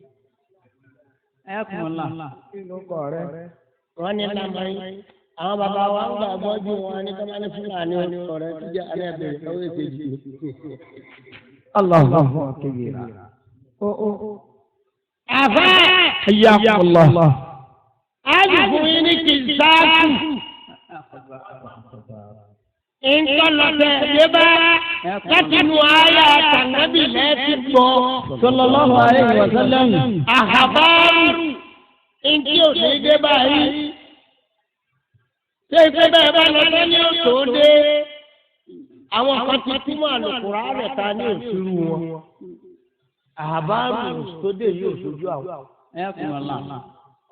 [SPEAKER 2] Wọ́n ní lámàdé. Àwọn bàbá wa ń gbàgbọ́ ju wọn ní kọ́mánì Fúlàní ọ̀rẹ́ tó jẹ́ alẹ́ bẹ̀rẹ̀ lọ́wọ́ èkejì.
[SPEAKER 3] Allahu akbar.
[SPEAKER 2] Àfá
[SPEAKER 3] Hayyakumullah.
[SPEAKER 2] á sì fún yín ní kìsáàtù. Ntọ́lọ́tẹ̀ dé bá láti nu àyà tànàbì lẹ́ẹ̀tì gbọ́.
[SPEAKER 4] Sallallahu alayhi wa sallam.
[SPEAKER 2] Àhàbárù ntí ò ní dé báyìí. Ṣé ìpè bẹ́ẹ̀ bá lọ sẹ́ni ó tó dé? Àwọn kan ti túmọ̀ àlùkùránì ta ní òṣìrú wọn. Àhàbárù tó dé yìí ò ṣojú àwọn.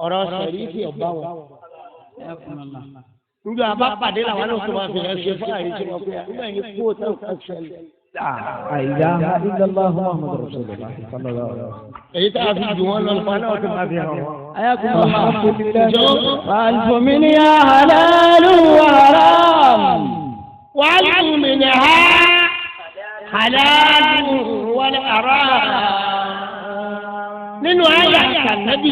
[SPEAKER 2] Ọ̀rọ̀ sẹ̀rífì ọ̀bá wọn. Nígbà bá pàdé làwọn náà tó máa fi hàn ṣe fún àyè tí wọ́n pé nígbà yìí kú òtún nǹkan ṣẹlẹ̀.
[SPEAKER 3] La ilaha illallah Muhammadur Rasulullah sallallahu alaihi wasallam.
[SPEAKER 2] Èyí tá a fi jù wọ́n lọ nípa náà tó máa fi hàn wọ́n.
[SPEAKER 3] Alhamdulillah.
[SPEAKER 4] وألف منها حلال وحرام.
[SPEAKER 2] Wàhálù mi ni ha halalu wal haram. Nínú àyà kànábì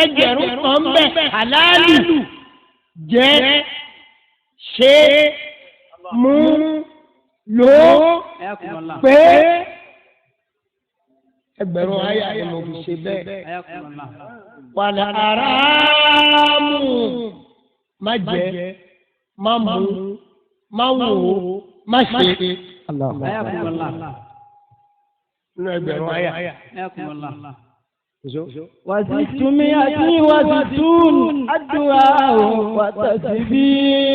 [SPEAKER 2] ẹgbẹ̀rún kan bẹ̀ halalu jẹ́ ṣe mú lò pé ẹgbẹ̀rún àyà ni mo fi ṣe bẹ́ẹ̀. Wàlẹ̀ haramu má jẹ má mú má wò ó má ṣe. Nínú ẹgbẹ̀rún àyà.
[SPEAKER 4] وستمائة وستون الدعاء والتسبيح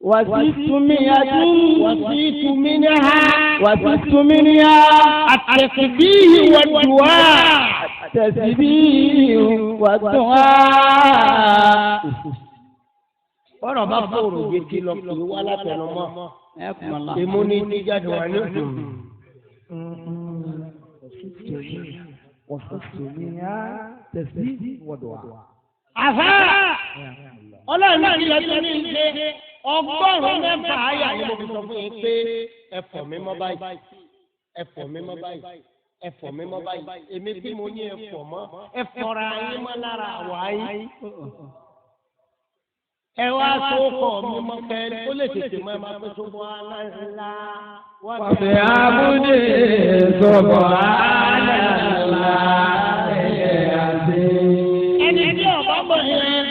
[SPEAKER 4] وستمائة
[SPEAKER 2] وصيت منها
[SPEAKER 4] وست منها
[SPEAKER 2] التسبيح والدعاء.
[SPEAKER 4] التسبيح والدعاء.
[SPEAKER 2] Bọ́rọ̀ bá fòrò yé lọ kì í wá látẹnumọ́. Èmo ní ti jáde wà ní. Àfá ọlọ́run ti lọ sí ní ilé 600 àyà ni mo fi sọ fún yín pé ẹ fọ̀ mí mọ́ báyìí, ẹ fọ̀ mí mọ́ báyìí, ẹ fọ̀ mí mọ́ báyìí. Èmi tí mo ní ẹ fọ̀ mọ́, ẹ fọra yín mọ́ lára àwa yín. Ẹ wá sókọ̀ mi mọ́ kẹ́ ó lè tètè mọ́ ẹ máa pẹ́ sókọ̀ aláǹlá.
[SPEAKER 1] Wàfi abúlé sọ̀bọ̀ àlàlà ẹ̀yẹ àti.
[SPEAKER 2] Ẹni tí ọba mọ̀ yẹn,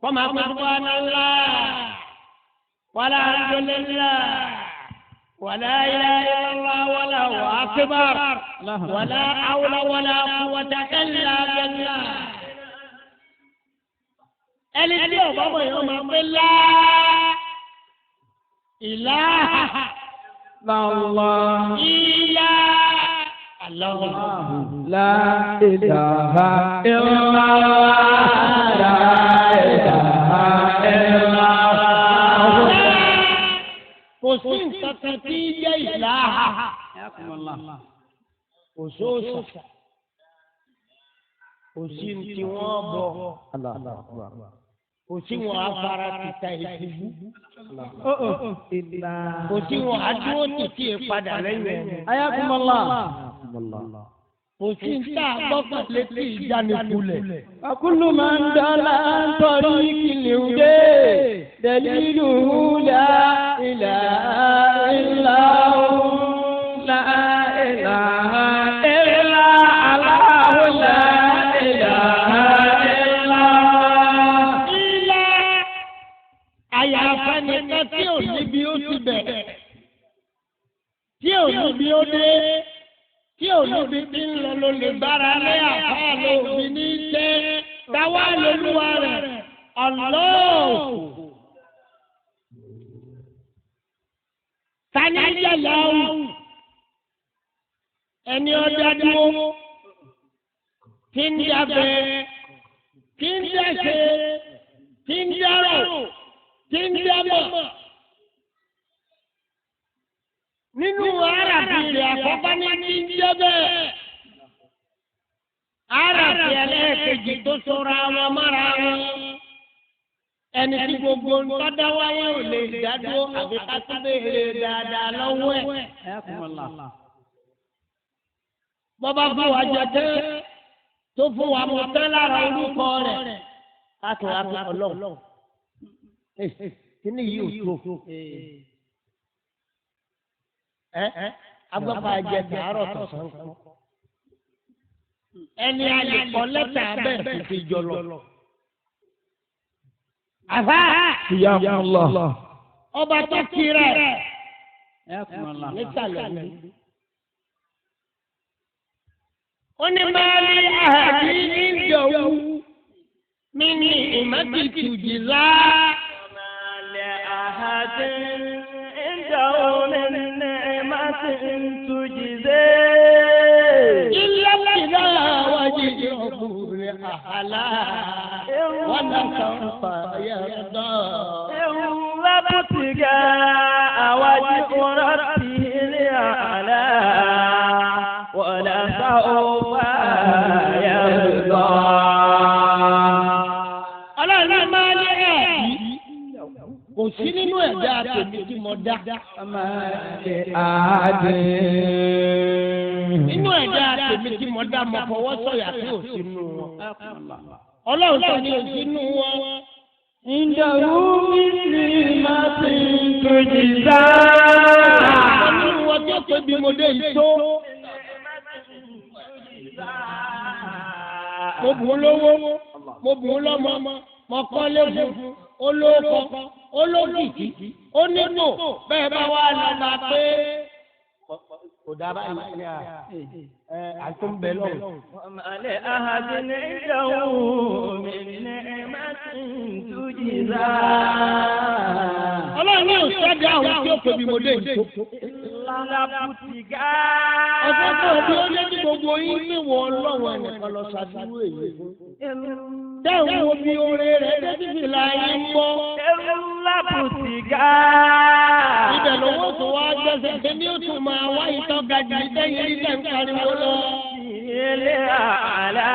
[SPEAKER 2] kọ́ máa pẹ́ sókọ̀ aláǹlá, wàlá àdúlélá, wàlá ilá wàlá wàákíbár, wàlá àwòlá wàlá quwwata illa billah. Ẹni tí ọba mọ̀ yẹn máa pẹ́ lá ìlàhà
[SPEAKER 1] Allah.
[SPEAKER 2] ìlà Allah.
[SPEAKER 1] La ilaha illallah. La ilaha illallah.
[SPEAKER 2] Kò sí nǹkan kan tí ń jẹ́ ìlàhà. Kò sóòsà. Kò sí ní tí wọ́n bọ̀. Kò sí wọn afárá títa ìṣubú. Kò sí wọn adúró títí ìpadà lẹ́yìn ẹni.
[SPEAKER 4] Ayakumullah.
[SPEAKER 2] Kò sí ní tá a gbọ́kàn létí ìjánikulẹ̀.
[SPEAKER 4] وكل من ضل عن طريق الهدى دليله لا إله إلا هو.
[SPEAKER 1] La ilaha illa Allah. La ilaha illa.
[SPEAKER 2] Ilé àyàfẹ́ nìkan tí ò níbi ó ti bẹ̀rẹ̀, tí ò níbi ó dé, tí ò níbi tí ń lọ ló lè bára lé àfáà lóbi ní jẹ́ táwa lolúwa rẹ̀ Allah. Tani jẹ́ làwù? Ẹni ọjà dúró, tí ń dábẹ́, tí ń dẹ́sẹ̀, tí ń dárò, tí ń dámọ̀. Nínú arábìnrin àkọ́kọ́ ní tí ń jẹ́ bẹ́ẹ̀. Arábìnrin ẹlẹ́ẹ̀kejì tó sọra wọn mọ́ra wọn. Ẹni tí gbogbo ń tọ́dá wáyé ò lè dádúró àbí ká tún béèrè dáadáa lọ́wọ́ ẹ̀. Bọ́bá fún wa jẹ tẹ́ tó fún wa mọ̀ tán lára orúkọ rẹ̀. Ká tún wá pé ọlọ́run. Kíní yìí ò tó. Agbáfa jẹ tàárọ̀ tọ̀sán kan. Ẹni a lè kọ lẹ́tà bẹ́ẹ̀ kò fi jọ lọ. Àfá
[SPEAKER 1] Ya Allah.
[SPEAKER 2] ọba tó kiri ẹ̀ nísàlẹ̀ ní. Ó ní máa ní àhàbí ìjọ̀wú mi ní ìmọ̀tìtù jìlá.
[SPEAKER 4] لأحد عنده من نعمة تجزي
[SPEAKER 2] Ilé ìlà wájú ìrọ̀kùnrin àhàlà wọn náà sọ fàyà dọ̀.
[SPEAKER 4] إلا ابتغاء وجه ربه الأعلى ولسوف يرضى.
[SPEAKER 2] Ọlọ́run máa ní ẹ̀ kò sí nínú ẹ̀dá tèmi tí mo dá. Nínú ẹ̀dá tèmi tí mo dá mo fọwọ́ sọ̀yà tí ò sínú wọn. Ọlọ́run tó ní ò sínú wọn.
[SPEAKER 4] عنده من نعمة تجزى.
[SPEAKER 2] Àwọn nínú wọn tí ó pé bí mo dé yìí tó. Mo bùn ún lówó, mo bùn ún lọ́mọ, mo kọ́lé fún, ó lóko, ó lókìkí, ó nípò, bẹ́ẹ̀ bá wà lọ́ba pé Kò dá báyìí ní à ẹ àtúnbẹ lọ́wọ́.
[SPEAKER 4] وما لأحد عنده من نعمة تجزى
[SPEAKER 2] Ọlọ́run ní òṣèdá àwọn tí ó pè mí mo dé ìtó.
[SPEAKER 4] إلا ابتغاء
[SPEAKER 2] Ọ̀sẹ̀ tó bí ó lé ní gbogbo yín ní wọ Ọlọ́run ẹnìkan lọ ṣàdúró èyí fún. Tẹ́wọ̀n wo bí oore rẹ̀ dé títí la yín gbọ́.
[SPEAKER 4] إلا ابتغاء
[SPEAKER 2] Ibẹ̀ lówó tó wá gbẹ́sẹ̀ pé ní ó tún máa wá ìtọ́ ga jù ní tẹ́yìn rí tẹ̀ ń pariwo lọ.
[SPEAKER 4] الأعلى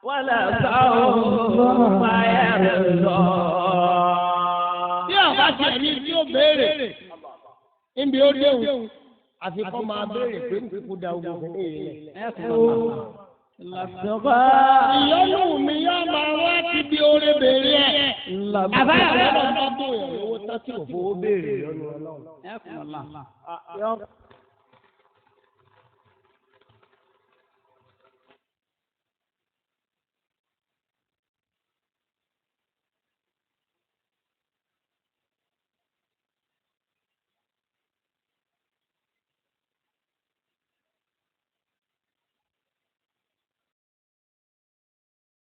[SPEAKER 4] ولسوف يرضى
[SPEAKER 2] Bí ọ̀bá ti ẹ̀mí tí ó béèrè, níbi ó déhùn, àfi kọ́ máa béèrè pé kúkú da ogun fún èyí rẹ̀. Ìyọ́nù mi yóò máa wá ti bí oore béèrè ẹ̀. Àbáyọ̀ lọ́dọ̀ bá bóyá lówó tán tí ò fowó béèrè lọ́nu Ọlọ́run.